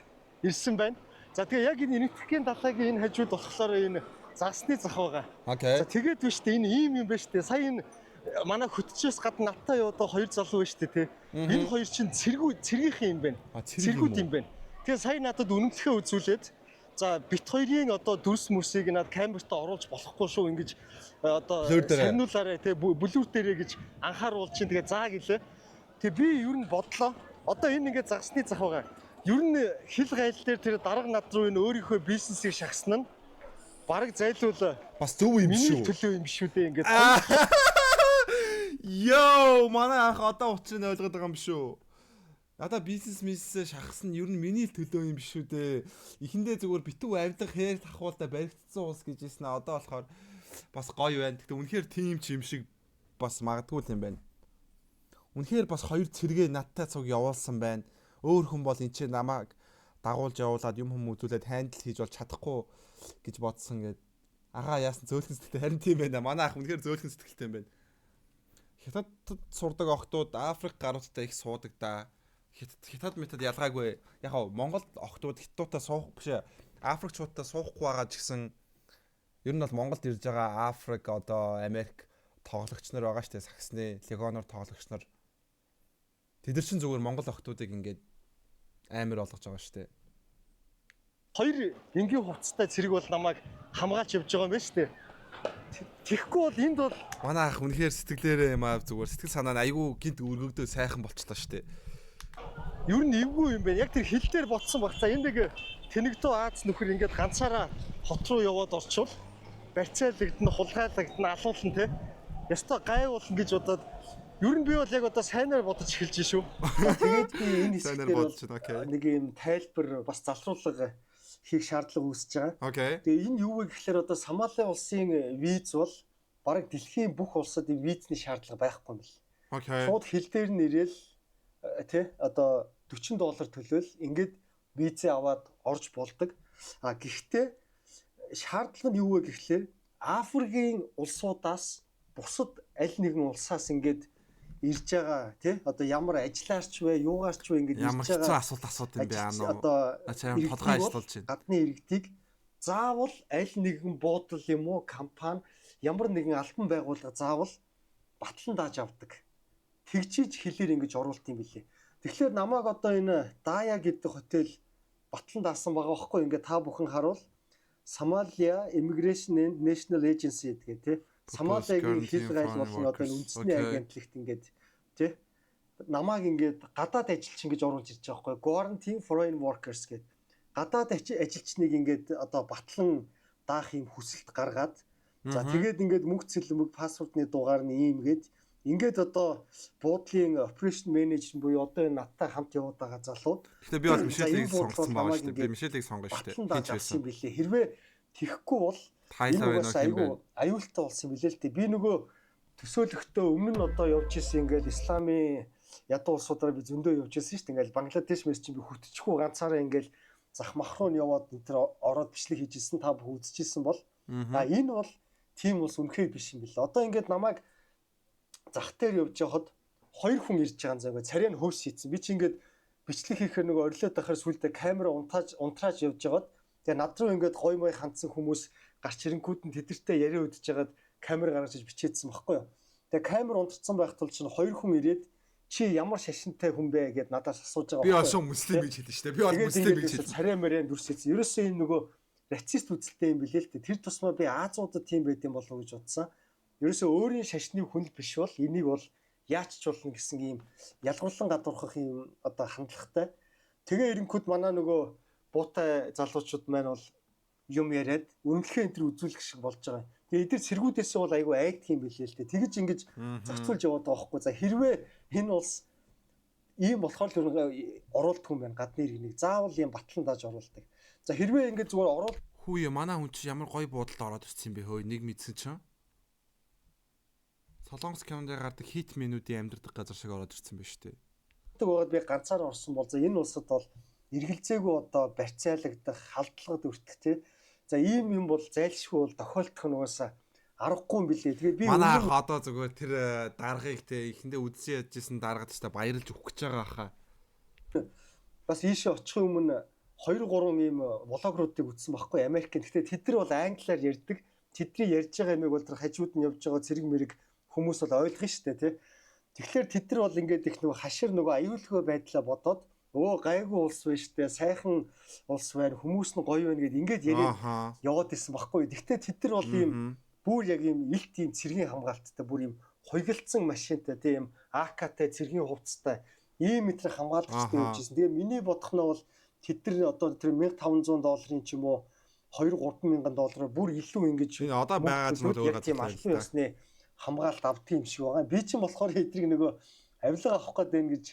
ирсэн байна. За тэгээ яг энэ Энэтхэгийн далайгийн энэ хажууд болохоор энэ загасны зах байгаа. Okay. За тэгээд биш үү энэ ийм юм байна шүү дээ. Сая энэ манай хөтчөөс гадна надтай яваад хоёр залуу байна шүү дээ тий. Энэ хоёр чинь цэргүү цэргийнхэн юм байна. А, цэрэг юм Цэргүүд уу? юм байна. Тэгээ сая надад үнэмлэхээ үзүүлээд за бит хоёрын одоо дүрс мөрсийг над камерт оруулж болохгүй шүү ингэж одоо Блөр дээрээ. сарниулаарай тий блүр дээрээ гэж анхааруул чинь тэгээ заа гэлээ. Тэгээ би ер нь бодлоо. Одоо энэ ингээд загасны зах байгаа. Ер нь хил гайл дээр тэр дарга над руу энэ өөрийнхөө бизнесийг шахсан нь бараг зайлуул Бас зөв юм миний шүү. төлөө юм шүү дээ ингээд. Йоо, манай анх одоо учрыг нь ойлгоод байгаа юм биш үү? Надаа бизнес мисээ шахсан нь ер нь миний л төлөө юм биш үү дээ. Эхэндээ зүгээр битүү авилга хээр тахуулдаа баригдсан улс гэж хэлсэн аа. Одоо болохоор бас гоё байна. Гэтэ үнэхээр тийм ч юм шиг бас магадгүй л юм байна. Үнэхээр бас хоёр цэргээ надтай цуг явуулсан байна. Өөр хүн бол энэ ч намайг дагуулж явуулаад юм хүм үзүүлээд handle хийж бол чадахгүй гэж бодсон гээд агаа яасан зөөлхөн сэтгэлтэй харин тийм байна. Манай ах үнэхээр зөөлхөн сэтгэлтэй юм байна. Хятадд сурдаг охтууд Африк гаруудтай их суудаг да. Хятад метод ялгаагүй. Яг хав Монгол охтууд хятадтай суух биш ээ. Африкчуудтай суухгүй байгаа ч гэсэн ер нь бол Монголд ирж байгаа Африк одоо Америк тоглогч нар байгаа штэ саксны легоноор тоглогч нар. Тэд нар чинь зүгээр Монгол охтуудыг ингээд амар болгож байгаа штэ. Хоёр энгийн хувцастай цэрэг бол намайг хамгаалж явж байгаа юм байна шүү дээ. Тэгэхгүй бол энд бол Манай ах үнэхээр сэтгэлээрээ юм аа зүгээр сэтгэл санаа нь айгүй гинт өргөгдөө сайхан болчлоо штэ. ер нь эвгүй юм байна. Яг тэр хил дээр ботсон баг. За энэ нэг тэнэгдүү Аз нөхөр ингээд ганцаараа хот руу яваад орчвол барьцаалагдана, хулгайлагдана, алуулна те. Ястой гайвуулна гэж бодоод ер нь би бол яг одоо сайнаар бодож эхэлж шүү. Тэгээд би энэ хэсэг Сайнаар дээр бодож байна, окей. бол нэг юм тайлбар бас залруулга хийх шаардлага үүсэж байгаа. Окей. Тэгээ энэ юу вэ гэхээр одоо Сомали улсын виз бол бараг дэлхийн бүх улсад энэ визний шаардлага байхгүй юм бэл. Окей. Шууд хил дээр нь ирээл тий одоо 40 доллар төлөөл ингээд визээ аваад орж болдог. А гэхдээ шаардлага нь юу вэ гэхлээр Африкийн улсуудаас бусад аль нэгэн улсаас ингээд ирж байгаа тий одоо ямар ажиллаарч вэ юугаарч вэ ингээд Ямар ирж хэцүү байгаа асуулт асууд юм бэ ажилч- аа нөө. одоо Наа чи ямар толгой иргэдийг бол ажиллуулж байна. гадны иргэдийг заавал аль нэгэн буудал юм уу компани ямар нэгэн албан байгууллага заавал батлан дааж авдаг. Тэгжиж хэлээр ингэж оруулт юм билээ. Тэгэхээр намайг одоо энэ Дая гэдэг хотел батлан даасан байгаа байхгүй ингээд та бүхэн харуул Somalia Immigration and National Agency гэдэг тий. Сомалиагийн хил Guarantee гайл Foreign болон одоо Workers. энэ үндэсний Окей. агентлагт ингээд тий намайг ингээд гадаад ажилчин гэж оруулж ирж байгаа байхгүй Guarantee Foreign Workers гэдэг гадаад ажилчныг ингээд одоо батлан даах юм хүсэлт гаргаад за тэгээд ингээд мөнгө цэлмэг паспортны дугаар нь ийм гээд Ингээд одоо буудлын operation manager буюу одоо энэ надтай хамт яваад байгаа залуу. Гэхдээ би бол Мишелийг сонгосон байгаа шүү дээ. Би Мишелийг сонгоно шүү дээ. Батлан дааж авсан юм билээ. Хэрвээ тэхгүй бол Тайлаа байна уу айгүй аюултай болсон юм билээ л дээ. Би нөгөө төсөөлөхдөө өмнө нь одоо явж исэн ингээл исламын ядуу улсуудаар би зөндөө явж исэн шүү дээ. Ингээл Бангладеш мэс чинь би хөтчихгүй ганцаараа ингээл зах мах руу нь яваад энэ төр ороод бичлэг хийж исэн, та бүхэн үзчихсэн бол а энэ бол тийм улс үнэхээр биш юм билээ. Одоо ингээд намайг зах дээр явж байхад хоёр хүн ирж байгаа юм заа. Царай нь хөөс хийцэн. Би чи ингээд бичлэг хийхээр нөгөө орилоод байхаар сүулдэ камера унтрааж явж байгаад тэгээ над руу ингээд гой мой хандсан хүмүүс гарч ирэнгүүт нь тэдэртэй яриа үдэж байгаад камера гаргаж иж бичээдсэн баггүй юу. Тэгээ камер унтцсан байх тул чинь хоёр хүн ирээд чи ямар шашинтай хүн бэ гэд надаас асууж байгаа. Би бас муслим гэж хэлсэн шүү дээ. Би бол муслим гэж хэлсэн. Царай морин дүрсэсэн. Ерөөсөө энэ нөгөө рацист үзэлтэй юм билээ л дээ. Тэр тусмаа би Азиудад тийм байд юм болов уу гэж бодсон. Ерөөсөө өөрийн шашны хүн л биш бол энийг бол яач ч болно гэсэн ийм ялгуурлан гадуурхах ийм одоо хандлагатай. Тэгээ эрэнгүүд манай нөгөө буутай залуучууд маань бол юм яриад үнэлгээ энэ төр үзүүлэх шиг болж байгаа. Тэгээ эдгээр цэргүүдээс бол айгүй айдах юм билээ л дээ. Тэгэж ингэж зохицуулж яваад байгаа байхгүй. За хэрвээ энэ улс ийм болохоор л оруулдаг юм байна. Гадны иргэнийг заавал ийм батлан дааж оруулдаг. За хэрвээ ингэж зүгээр оруул Хүүе манай хүн чи ямар гоё буудалд ороод ирсэн юм бэ хөөе нэг мэдсэн чинь. Солонгос кинонд гардаг хит менүүдийн амьдардаг газар шиг ороод ирсэн байна шүү дээ. Байгаад би ганцаар орсон бол за энэ улсад бол эргэлзээгүй одоо барьцаалагдах, халдлагад өртөх тий. За ийм юм бол зайлшгүй бол тохиолдох нь угаасаа аргагүй юм билээ. Тэгээ би манай ах одоо зүгээр тэр даргаыг те эхэндээ үдсэн ядчихсан даргад ч та баярлж өгөх гэж байгаа хаа. Бас ийшээ очихын өмнө 2 3 ийм влогруудыг үзсэн байхгүй Америкийн. Гэхдээ тэд нар бол англиар ярьдаг. Тэдний ярьж байгаа юмыг бол тэр хажууд нь явж байгаа цэрэг мэрэг хүмүүс бол ойлгоно шүү дээ тий. Тэгэхээр тэд нар бол ингээд их нөгөө хашир нөгөө аюулгүй байдлаа бодоод өө гайгүй улс байна шүү дээ. Сайхан улс байна. Хүмүүс нь гоё байна гэд ингээд яриад яваад исэн байхгүй. Гэхдээ тэд нар бол ийм бүр яг ийм илт ийм цэргийн хамгаалттай бүр ийм хуйгалцсан машинтай тий ийм АК-тай цэргийн хувцастай ийм метр хамгаалагчтай явж исэн. Тэгээ миний бодох нь бол тэд нар одоо тэр $1500 долларын ч юм уу 2-3 мянган доллараар бүр илүү ингэж одоо байгаа зүйл өөр тийм албан ёсны хамгаалалт авдаг юм шиг байгаа. Би чинь болохоор эдрийг нөгөө авилга авах гээд байна гэж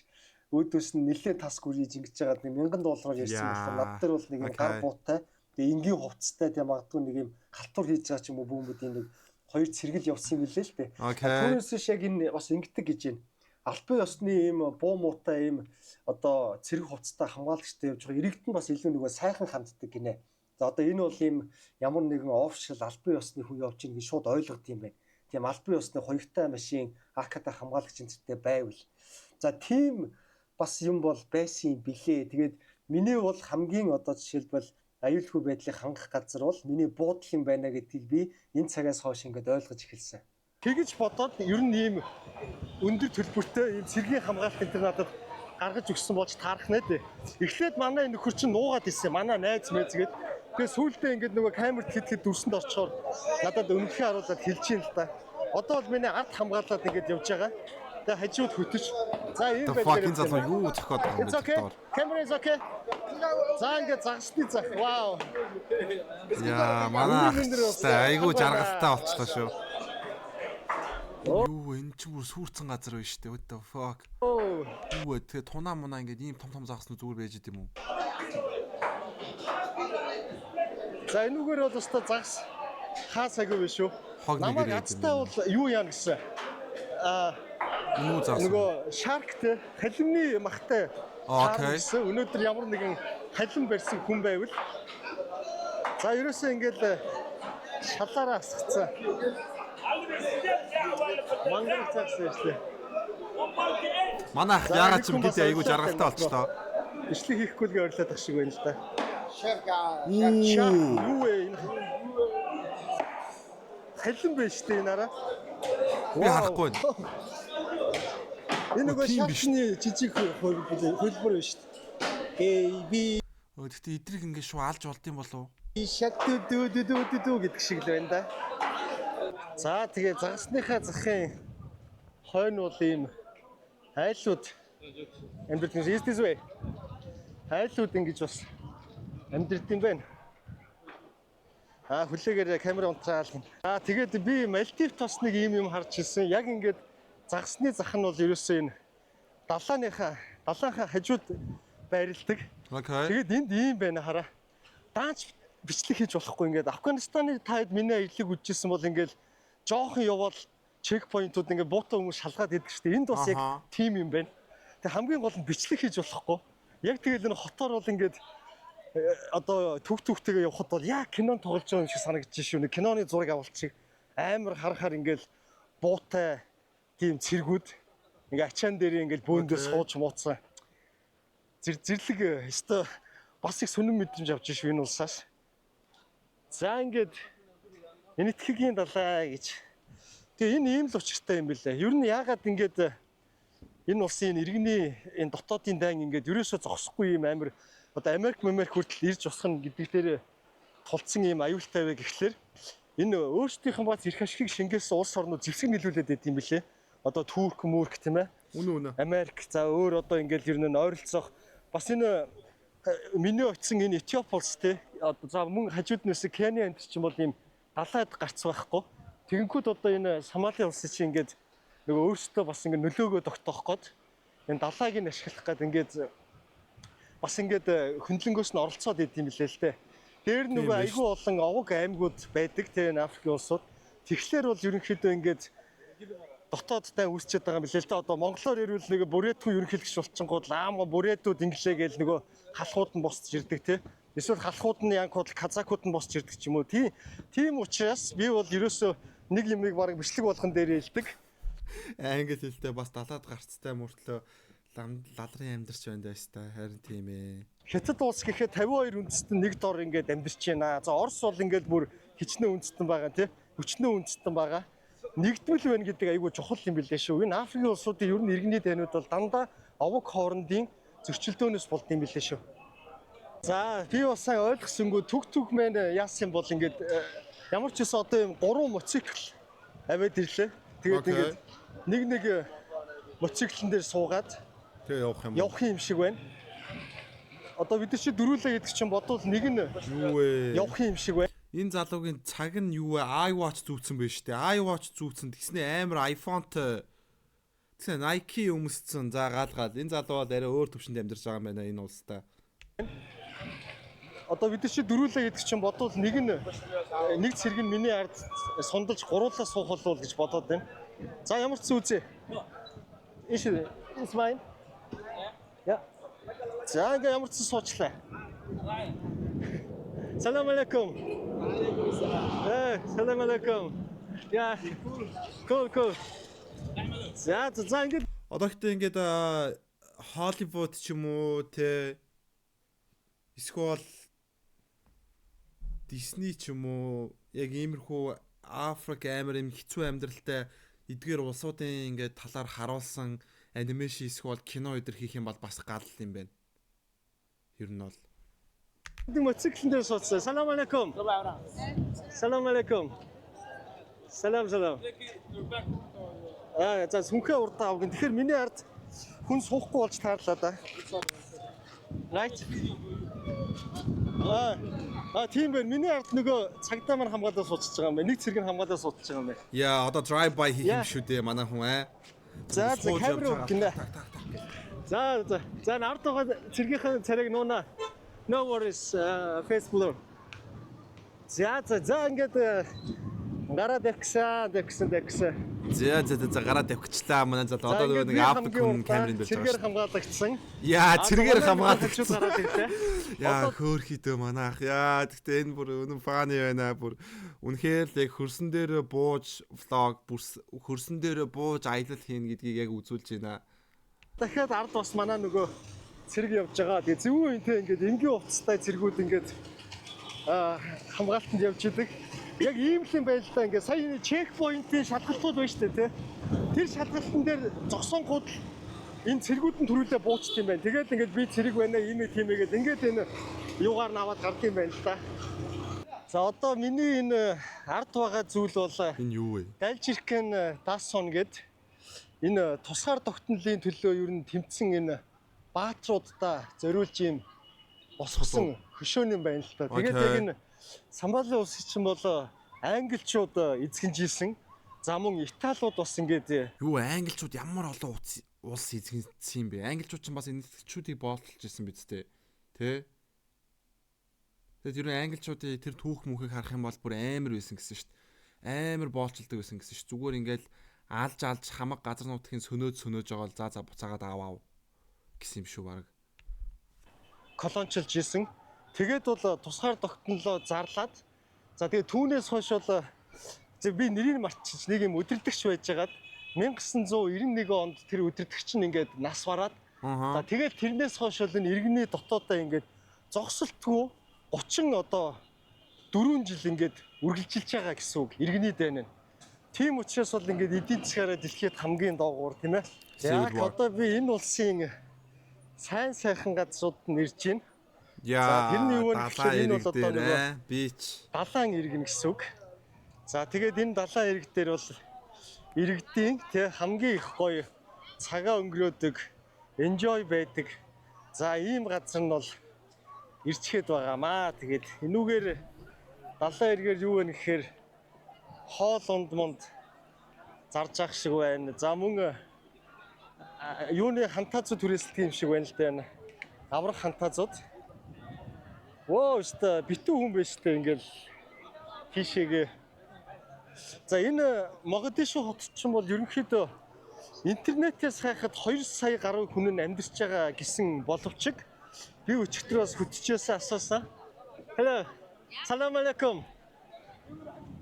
өөдөөс нь нэлээд тас гүрийж ингэж жагаад нэг $1000 доллараар ярьсан болохоор над дээр бол нэг юм гар буутай тэгээ энгийн хувцастай тэгээ магадгүй нэг юм халтур хийж байгаа ч юм уу бүүмбүүдийн нэг хоёр цэргэл явсан юм лээ л дээ. Түүнээс биш яг энэ бас ингэдэг гэж байна. Албан ёсны ийм буу муутай ийм одоо цэрэг хувцастай хамгаалагчтай явж байгаа иргэд нь бас илүү нөгөө сайхан ханддаг гинэ. За одоо энэ бол ийм ямар нэгэн офшил албан ёсны хүн явж ийн гэж шууд ойлгод юм байна. Тийм албан ёсны хоёртай машин АК-тай хамгаалагч энтертэй байвал. За тийм бас юм бол байсан юм билээ. Тэгээд миний бол хамгийн одоо жишээлбэл аюулгүй байдлыг хангах газар бол миний буудлын юм байна гэдгийг би энэ цагаас хойш ингээд ойлгож эхэлсэн. Тэгэж бодоод ер нь ийм өндөр төлбөртэй ийм цэргийн хамгаалалт энэ надад гаргаж өгсөн болж таарах нэ дээ. Эхлээд манай нөхөр чинь нуугаад ирсэн. Манай найз мэз гээд тэгээ сүүлдээ ингээд нөгөө камерт хэд хэд дүрсэнд орчхоор надад өмнөхөө харуулад хэлж юм л да. Одоо бол миний ард хамгаалаад ингээд явж байгаа. Тэгээ хажууд хөтөж. За ийм байдлаар энэ залуу юу зохиод байгаа юм бэ? Camera is okay. За ингээд загсны зах. Вау. Яа, манай айгүй жаргалтай болчлоо шүү. Юу энэ ч бүр сүрцэн газар байна шүү дээ. What the fuck? Юу вэ? Тэгээ тунаа мунаа ингээд ийм том том загснууд зүгээр байж идэм үү? За энүүгээр бол өстой загс хаасаагүй биш үү? Намайг азтай бол юу яана гэсэн. Аа юу загс? Нөгөө shark те халимны махтай. Окей. Өнөөдөр ямар нэгэн халим барьсан хүн байвал за ерөөсөө ингээд шалаараа асгацсан. Мангар цагс ирсэн. Манай ах яагаад ч юм гэдэг айгүй жаргалтай болчлоо. Бичлэг хийхгүй л гэ ойрлоод ах шиг байна л да. Юу вэ энэ? Халин байж тээ энэ араа. Би харахгүй байна. Энэ нөгөө шаркны жижиг хөлбөр байна шүү дээ. A B. Гэхдээ эдрийг ингэ шуу алж болд юм болов уу? Шат дүү дүү дүү дүү дүү гэдэг шиг л байна да. За тэгээ загасныхаа захын хойно бол ийм айлууд амьдрал нь is this way. Айлууд ингэж бас амьдрд юм байна. Аа хүлээгээр камера унтраал. Аа тэгээд би Мальдивт бас нэг ийм юм харж ирсэн. Яг ингээд Загасны зах нь бол ерөөсөө энэ далааныхаа далаанхаа хажууд байрладаг. Okay. Тэгээд энд ийм байна хараа. Даанч бичлэг хийж болохгүй ингээд Афганистаны таад миний аяллыг үзчихсэн бол ингээд жоохон явбал checkpoint ууд ингээд буутай хүмүүс шалгаад идэг шүү дээ. Энд бас яг тийм юм байна. Тэг хамгийн гол нь бичлэг хийж болохгүй. Яг тэгэл энэ хотоор бол ингээд одоо төг төгтэйгээ явхад бол яг кинон тоглож байгаа юм шиг санагдаж шүү. Нэг киноны зураг авалт шиг амар хар хар ингээд буутай тийм цэргүүд ингээ ачаан дээр ингээд бөөндөө сууж мууцсан. Зэрлэг өстой бас их сонин мэдрэмж авч шүү энэ улсаас. За ингээд Энэтхэгийн далай гэж. Тэгээ энэ ийм л учиртай юм билээ. Ер нь яагаад ингээд энэ улсын энэ иргэний энэ дотоодын дайн ингээд ерөөсөө зогсохгүй юм амар одоо Америк Америк хүртэл ирж босгоно гэдэг дээр тулцсан ийм аюултай вэ гэхлээр энэ өөрсдийнх нь бац эрх ашигыг шингээсэн улс орнууд зэвсэг нийлүүлээд байд юм билээ. Одоо Турк, Мөрк тийм ээ. Үнэ үнэ. Америк за өөр одоо ингээд ер нь ойролцоох бас энэ миний очисон энэ Этиоп улс те одоо за мөн хажууд нь өсө Кени энэ чинь бол ийм далайд гарц байхгүй. Тэгэнгүүт одоо энэ Сомали улсын чинь ингээд нөгөө өөрсдөө бас ингээд нөлөөгөө тогтоох гээд энэ далайг нь ашиглах гээд ингээд бас ингээд хөндлөнгөөс нь оролцоод идэм билээ л те. Дээр нь Тийм нөгөө байна айгүй олон овог аймагуд байдаг те энэ Африкийн улсууд. Тэгэхээр бол ерөнхийдөө ингээд дотоодтай үүсчихэд байгаа юм билээ л дээ. Одоо монголоор ирвэл нэг бүрээдгүй ерөнхийлөгч болчихгоод лаама бүрээдүүд инглээ гээл нөгөө халахууд нь босч ирдэг те. Эсвэл халахууд нь янкууд казакууд нь босч ирдэг ч юм уу. Тийм учраас би бол ерөөсөө нэг юмыг бараг бичлэг болгон дээр хэлдэг. Англи хэлтэй бас далаад гарцтай мөртлөө лалрын амьдарч байна даа ста. Харин тийм ээ. Хятад улс гэхэд 52 үндэстэн нэг дор ингээд амьдарч байна. За Орос бол ингээд бүр хичнээн үндэстэн байгаа тий. Өчнөө үндэстэн байгаа. Нэгдмэл байна гэдэг айгүй чухал юм билээ шүү. Энэ Африкийн улсуудын ер нь иргэний дайнууд бол дандаа овог хоорондын зөрчилдөөнөөс болд юм билээ шүү. За би бас сайн ойлгосонгүй түг түг мэн яасан бол ингээд ямар ч гэсэн одоо юм 3 мотоцикл аваад ирлээ. Тэгээд ингээд нэг нэг мотоциклэн дээр суугаад Тэгээ явах юм. Явах юм шиг байна. Одоо бид нар чи дөрүүлээ гэдэг чинь бодвол нэг нь Юу вэ? Явах юм шиг байна. Энэ залуугийн цаг нь юу вэ? iWatch зүүцэн байж штэ. iWatch зүүцэн тэгснэ амар iPhone-тай. Тэгснэ Nike өмсцэн. За гал гал. Энэ залуу бол арай өөр төвшөнд амьдарч байгаа юм байна энэ улстай. Одоо бид нар чи дөрүүлээ гэдэг чинь бодвол нэг нь нэг цэрэг нь миний ард сундалж гуруулаа суух болов гэж бодоод байна. За ямар ч үзье. Иш it's mine. Я. За ингээ ямар ч суучлаа. Салам алейкум. Салам алейкум. Я. Cool, cool. За за ингээд Одоо гэхдээ ингээд Холливуд ч юм уу те эсвэл Disney ч юм уу яг иймэрхүү Африк амар юм хэцүү амьдралтай эдгээр улсуудын ингээд талаар харуулсан animation эсвэл кино өдр хийх юм бол бас гал юм байна. Ер нь бол мотоциклэн дээр суудсан. Салам алейкум. Салам алейкум. Салам салам. Аа за сүнхээ урдаа авгин. Тэгэхээр миний ард хүн суухгүй болж таарлаа да. Right. Аа тийм байна. Миний ард нөгөө цагдаа маань хамгаалаад суудчихж байгаа юм байна. Нэг цэрэг нь хамгаалаад суудчихж байгаа юм байна. Яа, одоо drive by хийх юм шүү дээ манай хүн аа. За за камер гинэ. За за за ард байгаа цэргийнхээ царайг нууна. No worries, face blur. За за за ингээд гараад явгсан, явгсан, явгсан. За за за гараад явчихлаа манай залуу. Одоо нөгөө нэг Африк хүн камерын дээр цэргээр хамгаалагдсан. Яа, цэргээр хамгаалагдсан. Яа, хөөрхийдөө манайх. Яа, тэгтээ энэ бүр үнэн funny байна бүр. Үнэхээр л яг хөрсөн дээр бууж vlog, хөрсөн дээр бууж аялал хийнэ гэдгийг яг үзүүлж байна. Дахиад ард бас манай нөгөө цэрэг явж байгаа. Тэгээ зөвүүн үнтэй ингээд энгийн хувцастай цэргүүд ингээд хамгаалтанд явж идэг. Яг ийм л юм байна л да. Ингээд сая энэ checkpoint ын шалгалтууд байна шүү дээ, тэ. Тэр шалгалтын дээр зогсонгууд энэ цэргүүд нь төрүүлээ буучт юм байна. Тэгээд ингээд би цэрэг байна, ийм ээ тийм ээ гээд ингээд энэ юугаар нь аваад гард юм байна л да. За одоо миний энэ ард байгаа зүйл бол энэ юу вэ? Дальжирхэн Дасон гээд энэ тусгаар тогтнолын төлөө ер нь тэмцсэн энэ баатруудаа зориулж ийм босгосон хөшөөн юм байна л да. Тэгээд яг энэ Сомали улс чинь бол англичууд эзэгнжийсэн. За мөн Италиуд бас ингээд Юу англичууд ямар олон улс эзэмшсэн юм бэ? Англичууд ч бас энэтхэгчүүдийг боолтолж ирсэн биз дээ. Тэ? Тэгээд ер нь англичуудын тэр түүх мөнхийг харах юм бол бүр амар байсан гэсэн шүү дээ. Амар боолчилдог байсан гэсэн шүү. Зүгээр ингээл алж алж хамаг газар нутгийн сөнөөд сөнөөж байгаа л за за буцаагаад аваа гэсэн юм шүү баг. Колончилж исэн. Тэгээд бол тусгаар тогтнолоо зарлаад за тэгээд түүнээс хойш бол зөв би нэрийг мартчих, нэг юм өдөрдөгч байжгаад 1991 онд тэр өдөрдөгч нь ингээд нас бараад за тэгээд тэрнээс хойш бол энэ иргэний дотоодоо ингээд зогсолтгүй 30 одоо 4 жил ингээд үргэлжилж байгаа гэсэн үг иргэний дайн нь. Тийм учраас бол ингээд эдийн засгаараа дэлхийд хамгийн доогуур, тийм ээ. Civil Яг War. одоо би энэ улсын сайн сайхан газрууд нь ирж байна. Яа, За, тэрний юу вэ гэхээр далайн энэ эрэг бол одоо дээр нөгөө beach. Далайн иргэн гэсэн үг. За тэгээд энэ далайн эрэг дээр бол иргэдийн тэ хамгийн их гоё цагаа өнгөрөөдөг, enjoy байдаг. За ийм газар нь бол ирчгээд байгаамаа. Тэгээд энүүгээр далайн эргээр юу вэ гэхээр хоол унд мунд зарж ах шиг байна. За мөн юуны хантаазууд түрээсэлдэг юм шиг байна л да энэ. Аврах хантаазууд. Воо, өстой битүү хүн байж тээ ингээл тийшээгээ. За энэ Могадишо хот чинь бол ерөнхийдөө интернетээс хайхад 2 сая гаруй хүн нь амьдарч байгаа гэсэн боловч би өчигдөр бас хөтчөөсөө асуусан. Hello. Салам алейкум.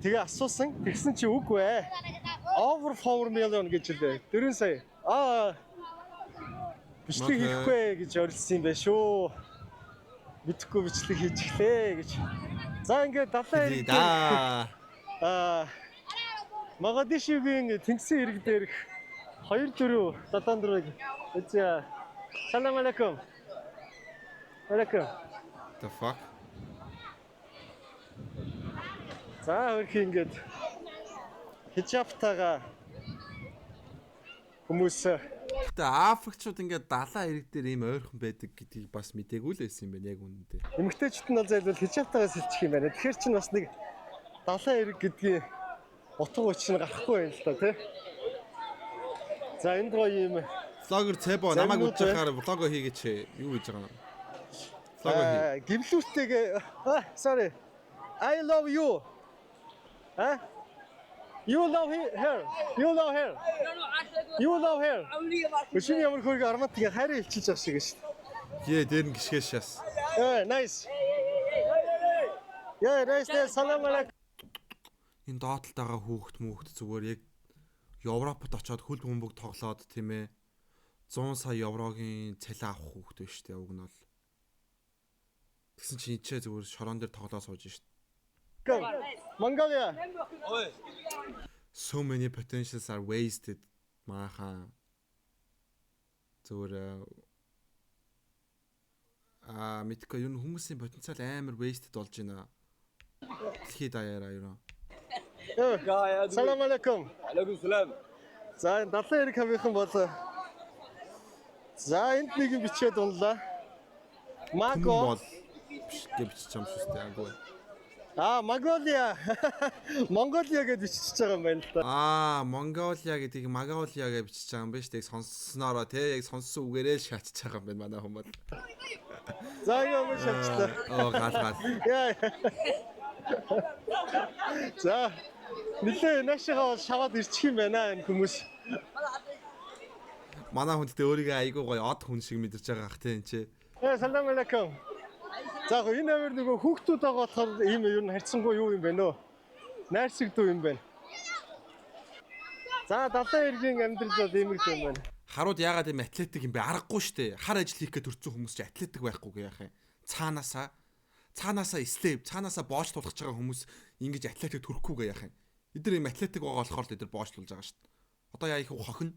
Тэгээ асуусан. Тэгсэн чи үгүй ээ. Over 4 million гэж хэлээ. 4 сая. Аа. Бичлэг хийхгүй гэж орилсон юм байна шүү. Мэдхгүй бичлэг хийж эхлэе гэж. За ингээд далайн эрэг дээр Да. аа Могадишигийн тэнгисийн эрэг дээрх 2 4 7 4 үзье. Салам алейкум. Алейкум. The fuck? За хөрхи ингээд хижабтайгаа хүмүүс. Гэтэ Африкчууд ингээд далайн эрэг дээр ийм ойрхон байдаг гэдгийг бас мдээгүй л байсан юм байна яг үнэндээ. Эмэгтэйчүүд нь бол зайлвал хижабтайгаа сэлчих юм байна. Тэгэхээр чинь бас нэг далайн эрэг гэдгийн утга учир нь гарахгүй байна л да тий. За энд гоё юм Vlogger Цебо намайг Загнууд үдчих хахаар vlog оо хийгээч. Юу хийж байгаа юм? Vlog оо хий. Гимлүүртэйгээ sorry. I love you. А? You love her. You love her. You love her. Өчигдөр ямар хөргө арматыг хайраа илчилж байгаа шиг шүү дээ. Ее дээр нь гიშгээс шас. Yeah, nice. Yeah, nice. Nice. Салам алейкум. Энэ доотлолт байгаа хүүхд хүүхд зүгээр яг Европод очиод хөл бөмбөг тоглоод, тийм ээ, 100 сая еврогийн цалин авах хүүхд байж тээ уг нь бол. Тэгсэн чинь энэ зүгээр шорон дээр тоглоо сууж шít. Mongolia. So many potentials are wasted maaхан. Зүгээр мэдхгүй ер нь хүмүүсийн потенциал амар wasted болж байна. Дэлхийд даяараа ер нь. Салам алейкум. Алейкум салам. За энэ далайн эрэг хавийнхан бол за энд нэг юм бичээд унлаа. Түмэн Маго. бол биш гэж бичиж юм шүү дээ. Агуу. Аа, Mongolia. Mongolia гэж бичиж байгаа юм байна л да. Аа, Монголиа гэдгийг Маголиа гэж бичиж байгаа юм байна шүү дээ. Яг сонсноороо те яг сонссон үгээрээ л шатж байгаа юм байна манай хүмүүс. За ингэ юм шалчлаа. Оо гал гал. Яа. За нилээ наашигаа бол шаваад ирчих юм байна энэ хүмүүс. Манай хүн гэдэг өөрийгөө айгүй гоё од хүн шиг мэдэрч байгаа ах те энэ чи. Э салам алейкум. За яг энэ амир нөгөө хүүхдүүд байгаа болохоор ийм ер нь харьцангуй юу юм бэ нөө? Найрсаг дүү юм байна. За далайн эргийн амьдрал бол ийм л юм байна. Харууд яагаад ийм athletic юм бэ? Аргагүй шүү дээ. Хар ажил хийх гэж төрсэн хүмүүс чи athletic байхгүй гэ яах юм. Цаанаасаа slave, цаанаасаа боож тулгаж байгаа хүмүүс ингэж athletic төрөхгүй гэ яах юм. Эдгээр ийм athletic байгаа болохоор л эдгээр боож тулж байгаа шүү дээ. Одоо яа их хохино.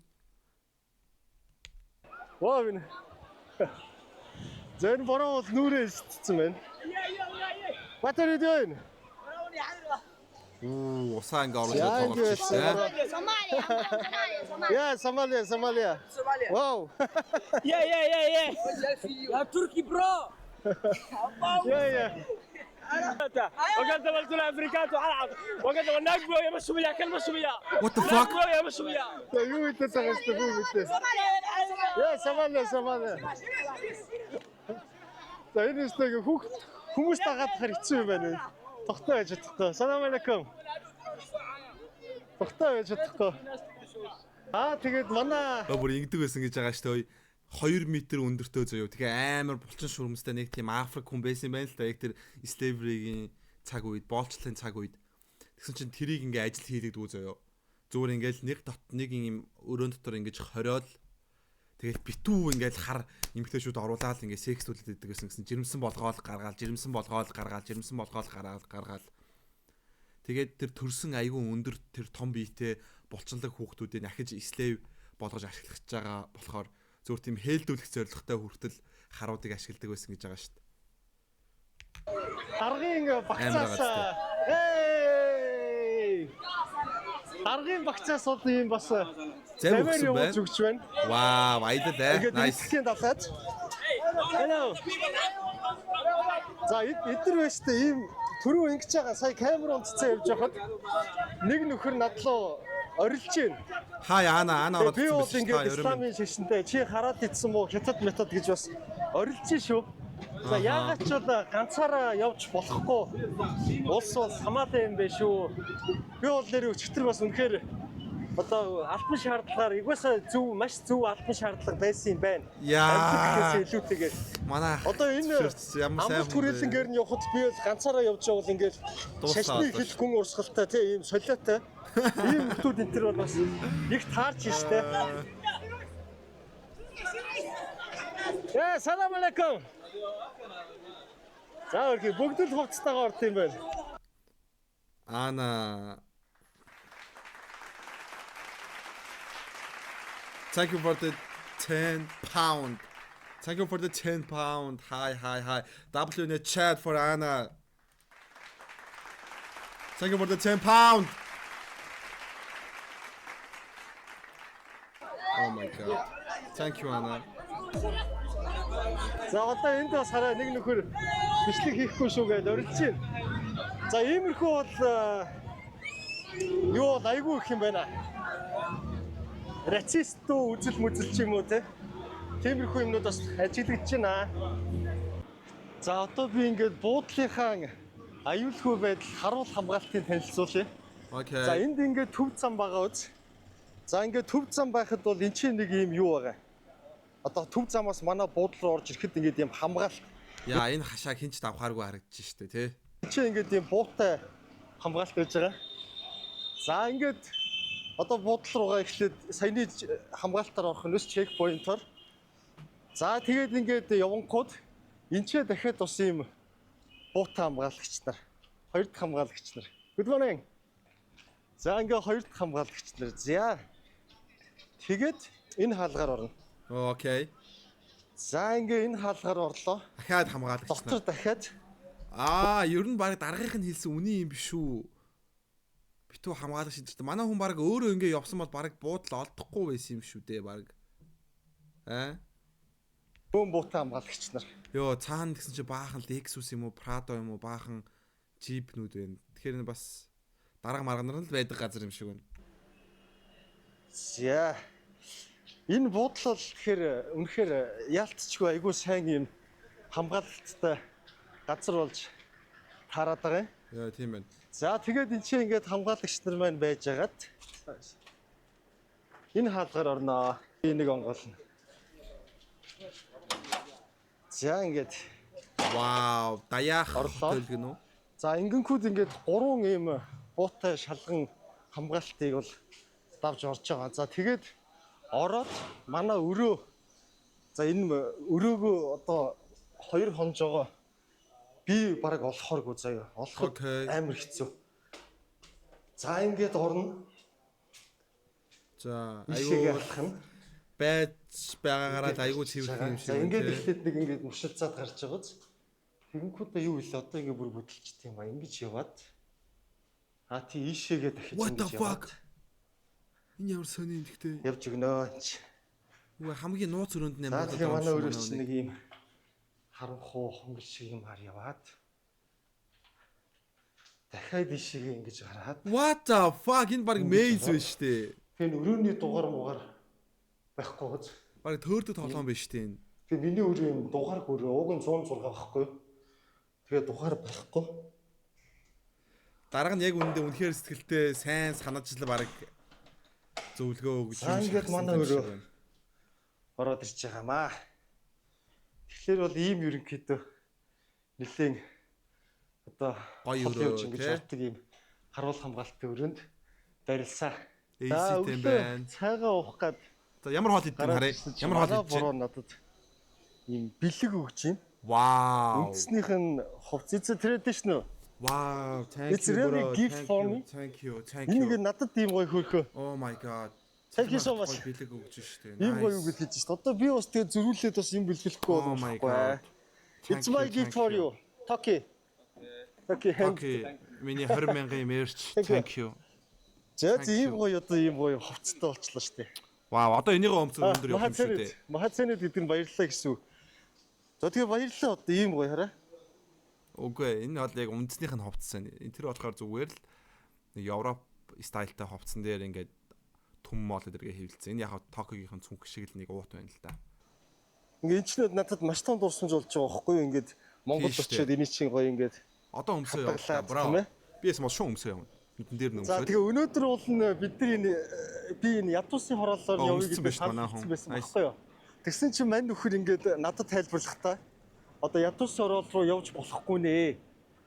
Ваа минь. За энэ бороо бол нүрээ эсдсэн байна. What are you doing? Үу, усаа ингээ оруулж За тоглож ингэ шүү дээ. Yeah, Somalia, Somalia. Somalia. Wow. Yeah. Yeah, Turkey, bro. Yeah. What the fuck? За, юу хэлээд байгаа юм бэ би мэдээ. Яа, Сомали, Сомали. За, энэ өстэй хүүхд хүмүүс дагаад хар хэцүү юм байна. Тогтоо байж чадахгүй. Салам алейкум. Тогтоо байж чадахгүй. Аа, тэгээд манай Бүр ингэдэг байсан гэж байгаа шүү дээ. 2 м өндөртөө заяо. Тэгээ амар булчин шүрмстэй нэг тийм Африк хүн байсан юм байна л да. Яг тэр slavery-гийн цаг үед, боолчлолын цаг үед. Тэгсэн чинь тэрийг ингээ ажил хийлэгдэггүй заяо. Зүгээр ингээл нэг дот нэг юм өрөөнд дотор ингэж хориол тэгэл битүү ингээл хар эмгтээшүүд оруулаад ингээ секс үлдээд идэг гэсэн гэсэн жирэмсэн болгоол гаргаал, жирэмсэн болгоол гаргаал, жирэмсэн болгоол гаргаал гаргаал. Тэгээд тэр төрсөн айгүй өндөр тэр том биетэй булчинлаг хүүхдүүдийг ахиж slave болгож ашиглах гэж байгаа болохоор зөвхөн тийм хээлдүүлэх зорилготой хүртэл харуудыг ашигладаг байсан гэж байгаа шүү дээ. Даргын багцаас Амар Эй! Даргын багцаас бол ийм бас Зам замаар өгсөн явуулж байна. өгч байна. Вау, аялал ээ. Ингээд Nice. нэгтгэхийн далаад. Hello. За, эдгээр байж тээ ийм түрүү ингэж байгаа сая камер унтцсан явж байхад нэг нөхөр над руу орилж байна. Хай Ана, Ана ороод Би ирсэн бол байсан шүү. Та ингээд ерөн минь. исламын шашинтай чи хараад ицсэн мó хятад метод гэж бас орилж шүү. За, яагаад ч бол ганцаараа явж болохгүй улс бол хамаатай юм байна шүү. Би бол нэр өчтөр бас үнэхээр одоо албан шаардлагаар угаасаа зөв маш зөв албан шаардлага байсан юм байна. Яа. Амьд гэхээс илүүтэйгээр. Манай Одоо энэ зөвшөөрсөн, ямар сайн амралт хүн бэ? хүрээлэнгээр нь явхад би бол ганцаараа явж байгаа бол ингээд Дуусаа шашны одоо хэл гүн урсгалтай тий ийм солиотой ийм хүмүүс энэ төр бол бас их таарч штэ. Э, салам алейкум. За, өрхий бүгд л хувцастайгаа орд юм байна. Ана. Thank you for the 10 pound. Thank you for the 10 pound. Hi, hi, hi. W in the chat for Anna. Thank you for the 10 pound. Oh my god. Thank you, Anna. За, одоо энд бас хараа нэг нөхөр бичлэг хийхгүй шүү гэж орилж байна. За, иймэрхүү бол юу бол айгүй их юм байна. Рацист үү үзэл мүзэл ч юм уу те. Тиймэрхүү юмнууд бас ажиглагдаж байна. За, одоо би ингээд буудлынхаа аюулгүй байдал харуул хамгаалтыг танилцуулъя. Okay. За, энд ингээд төв зам байгаа үз. За, ингээд төв зам байхад бол эн чинь нэг юм юу байгаа. Одоо төв замаас манай буудлын руу орж ирэхэд ингээд юм хамгаалт. Яа, энэ хашааг хинч давхааргүй харагдаж штэ, тий? Энд чинь ингээд юм буутай хамгаалт байж байгаа. За, ингээд одоо буудлын руугаа эхлээд саяны хамгаалтаар орох нь checkpoint оор. За, тэгээд ингээд явангууд энэ ч дахиад бас юм буутай хамгаалагч нар. Хоёр дахь хамгаалагч нар. Good morning. За, ингээ хоёр дахь хамгаалагч нар. За. Тэгээд энэ хаалгаар орно. Okay. За, ингээ энэ хаалгаар орлоо. Дахиад хамгаалагч Дотор нар. дахиад Аа, ер нь баг даргынх нь хэлсэн үний юм биш үү? Битүү хамгаалагч гэдэг. Манай хүн баг өөрөө ингэ явсан бол баг буудлаа олдохгүй байсан юм шүү дээ баг. Аа? бөөн буутай хамгаалагч нар. Йоо, цаана гэсэн чи баахан Lexus юм уу, Prado юм уу, баахан Jeep-нүүд байна. Тэгэхээр энэ бас дарга марга нар л байдаг газар юм шиг байна. За. Энэ буудлал бол тэгэхээр үнэхээр яалтчгүй айгүй сайн юм хамгаалалттай газар болж таарад байгаа юм. Йоо, тийм байна. За, тэгээд энэ чинь ингээд хамгаалагч нар маань байж хагаад энэ хаалгаар орноо. Би нэг онгоолно. За, ингээд Вау, даяах Орлоо. хотел гэнэ үү? За, ингэнкүүд ингээд гурван ийм буутай шалган хамгаалтыг бол давж орж байгаа. За, тэгээд ороод манай өрөө, за, энэ өрөөгөө одоо 2 хонжоогоо би бараг олохооргүй заяа. Олоход Okay. амар хэцүү. За, ингээд орно. За, Ишээгээ айгүй алах нь. байж байгаагаараа л айгүй цэвэрхэн юм шиг За, байна. ингээд тий. эхлээд нэг ингээд мушилцаад гарч байгааз. Тэгэнгүүтээ юу илээ одоо ингээд бүр бүдэлчт юм ба ингэж яваад. А тий ийшээгээ дахиж What the ингэж яваад fuck? Энэ ямар сони юм гэхдээ. явж өгнө. Үгүй, хамгийн нууц өрөөнд нь За, амьдрал тэгэхээр манай байгаа юм өрөө шиг чинь нэг ийм харанхуу хонгол шиг юм хар яваад. Дахиад ийшээгээ ингэж гараад. What the fuck, энэ баг maze биш үү? Тэгээ өрөөний дугаар мугаар байхгүй гоц. Баг төөрдөг тоглоом биш үү энэ? Тэгээ миний өрөө юм дугаар өрөө уг нь 106 байхгүй юу? Тэгээ дугаар байхгүй. Дарга нь яг үнэндээ үнэхээр сэтгэлтэй сайн санаачлал баг зөвлөгөө өгч За ингээд манай өрөө ороод ирж байгаамаа. Тэгэхээр бол ийм ерөнхийдөө нэлээд одоо Гоё хол өрөө, явж ингэж тий? ордог ийм харуул хамгаалтын өрөөнд барилсан. AC-тэй юм байна. Цайгаа уух гад За, ямар хоол идэх юм гараад харъя. ирсэн чинь Ямар хоол манай идэж байна? буруу надад ийм бэлэг өгч юм. Вау. Үндснийх нь хувц. It's a traditional. Wow, thank It's you really bro. gift Thank for you, me. Thank you. Thank Энэ you. ингээд надад ийм гоё хөөрхөө. Oh my god. Thank you so much. Гоё бэлэг өгч штэ. Ийм гоё үг хэлж шít. Одоо би бас тэгээ зөрүүлээд бас юм бэлгэлэхгүй Oh my болохгүй. god. It's my gift for you. Toki. Toki. Okay. Миний 20 мянган merch. Thank you. Thank you. За Thank ийм you. гоё одоо ийм гоё хувцастай болчлоо штэ. Вау, одоо энийг өмцөн өндөр явах юм шүү дээ. Махацэнэд гэдэг нь баярлалаа гэсэн үг. За тэгээ баярлалаа одоо ийм гоё хараа. Үгүй ээ, энэ бол яг үндснийх нь хувцас байна. Энэ тэр болохоор зүгээр л нэг Европ style тай хувцсан дээр ингээд түм мол эдэргээ хэвлэлсэн. Энэ яг Токиогийнх нь цүнх шиг л нэг уут байна л да. Ингээ энэ ч надад маш том дурсамж болж байгаа байхгүй юу? Ингээд Монгол Тийм шүү дээ. очиод эний чинь гоё ингээд Одоо өмсөө яваа. Хатгалаад, Бро. тийм ээ? Би эс мол шун өмсөө явна. Нүдэн дээр нь За өмсөөд. тэгээ өнөөдөр бол нь бид нар энэ би энэ ядуусын хорооллоор Оо, явъя өмссөн гэдэг байж манай хүн. хэлсэн байсан Nice. байхгүй юу? Тэгсэн чинь мань нөхөр ингээд надад тайлбарлахдаа одоо ядуусын хороол руу явж болохгүй нэ.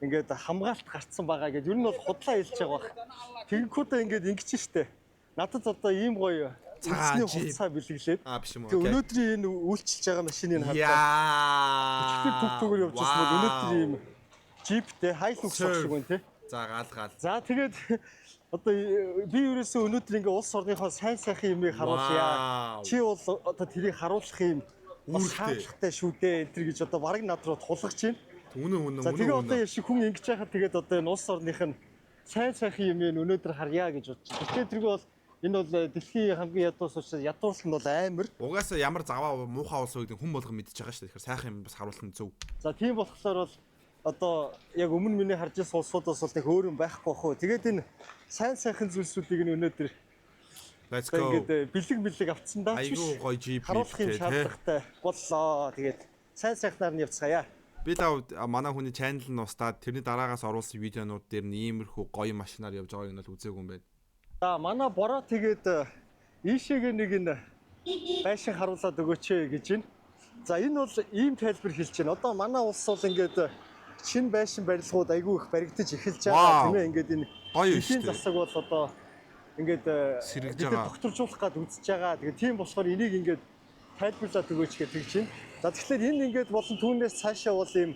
Ингээд хамгаалт гарцсан байгаа гэдээ ер нь бол худлаа хэлж байгаа бах. Тэгэнгүүтээ ингээд ингэж штэ. Надад одоо ийм гоё Цагаан үндэсний джип. хувцас бэлгэлээд. Аа, биш юм уу? Тэгээ Окей. өнөөдрийн энэ үйлчилж байгаа машиныг хараад Яа. тэр түг түгээр явж байсан бол өнөөдөр ийм джиптэй Hilux Surf. шиг байна те. За гал гал. За тэгээд одоо би ерөөсөө өнөөдөр ингээ улс орныхоо сайн сайхан юмыг харуулъя. Вау. Чи бол одоо тэрийг харуулах юм бас Үүрэгтэй. шаардлагатай шүү дээ энэ төр гэж одоо бараг над руу тулгаж байна. Үнэн үнэн За үнэн. тэгээ одоо үнэн. яшиг хүн ингэж яхад тэгээд одоо энэ улс орных нь сайн сайхан юм өнөөдөр харъя гэж бодчих. Гэхдээ тэргүй бол энэ бол дэлхийн хамгийн ядуус учраас ядуурлал нь бол амар. Угаасаа ямар заваа муухай улс уу гэдэг хүн болгон мэдчихэж байгаа шүү дээ. Тэгэхээр сайхан юм бас харуулах нь зөв. За тийм болохоор бол одоо яг өмнө миний харж ирсэн улсуудаас бол нэг өөр юм байхгүй бах уу. Тэгээд энэ сайн сайхан зүйлсүүдийг нь өнөөдөр Let's Одоо go. ингээд бэлэг бэлэг авцсан даа ч Айгүй гоё джип харуулах юм миптэй, тэ. шаардлагатай боллоо. Тэгээд сайн сайхнаар нь явцгаая. Би лав манай хүний channel нь устдаад тэрний дараагаас оруулсан видеонууд дээр нь иймэрхүү гоё машинаар явж байгааг нь бол үзээгүй юм байна. За манай бороо тэгээд ийшээгээ нэг энэ байшин харуулад өгөөч ээ гэж байна. За энэ бол ийм тайлбар хэлж байна. Одоо манай улс бол ингээд шинэ байшин барилгууд айгүй их баригдаж эхэлж байгаа Вау. тийм ээ. Ингээд энэ Гоё дэлхийн шүү дээ. засаг бол одоо ингээд Сэргэж бид нар байгаа. докторжуулах гад үзэж байгаа. Тэгээд тийм болохоор энийг ингээд тайлбарлаад өгөөч гэж тэгж байна. За тэгэхээр энэ ингээд болон түүнээс цаашаа бол ийм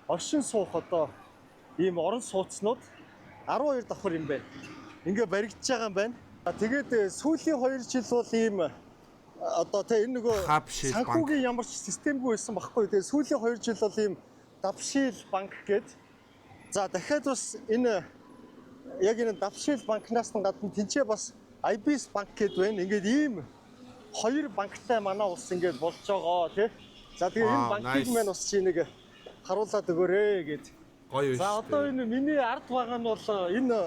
оршин суух одоо ийм орон сууцнууд 12 давхар юм байна. Ингээ баригдаж байгаа юм байна. За тэгээд сүүлийн 2 жил бол ийм одоо тэ энэ нөгөө Хабшил банк. санхүүгийн ямар ч системгүй байсан байхгүй. Тэгээд сүүлийн 2 жил бол ийм Давшил банк гээд за дахиад бас энэ яг энэ Давшил банкнаас нь гадна тэнцээ бас IBS банк гээд байна. Ингээд ийм хоёр банктай манай улс ингээд болж байгаа тий. За тэгээ энэ Вау, банкыг nice. маань бас чи нэг харуулад өгөөрэй гээд. Гоё За шүү одоо дээ. энэ миний ард байгаа нь бол энэ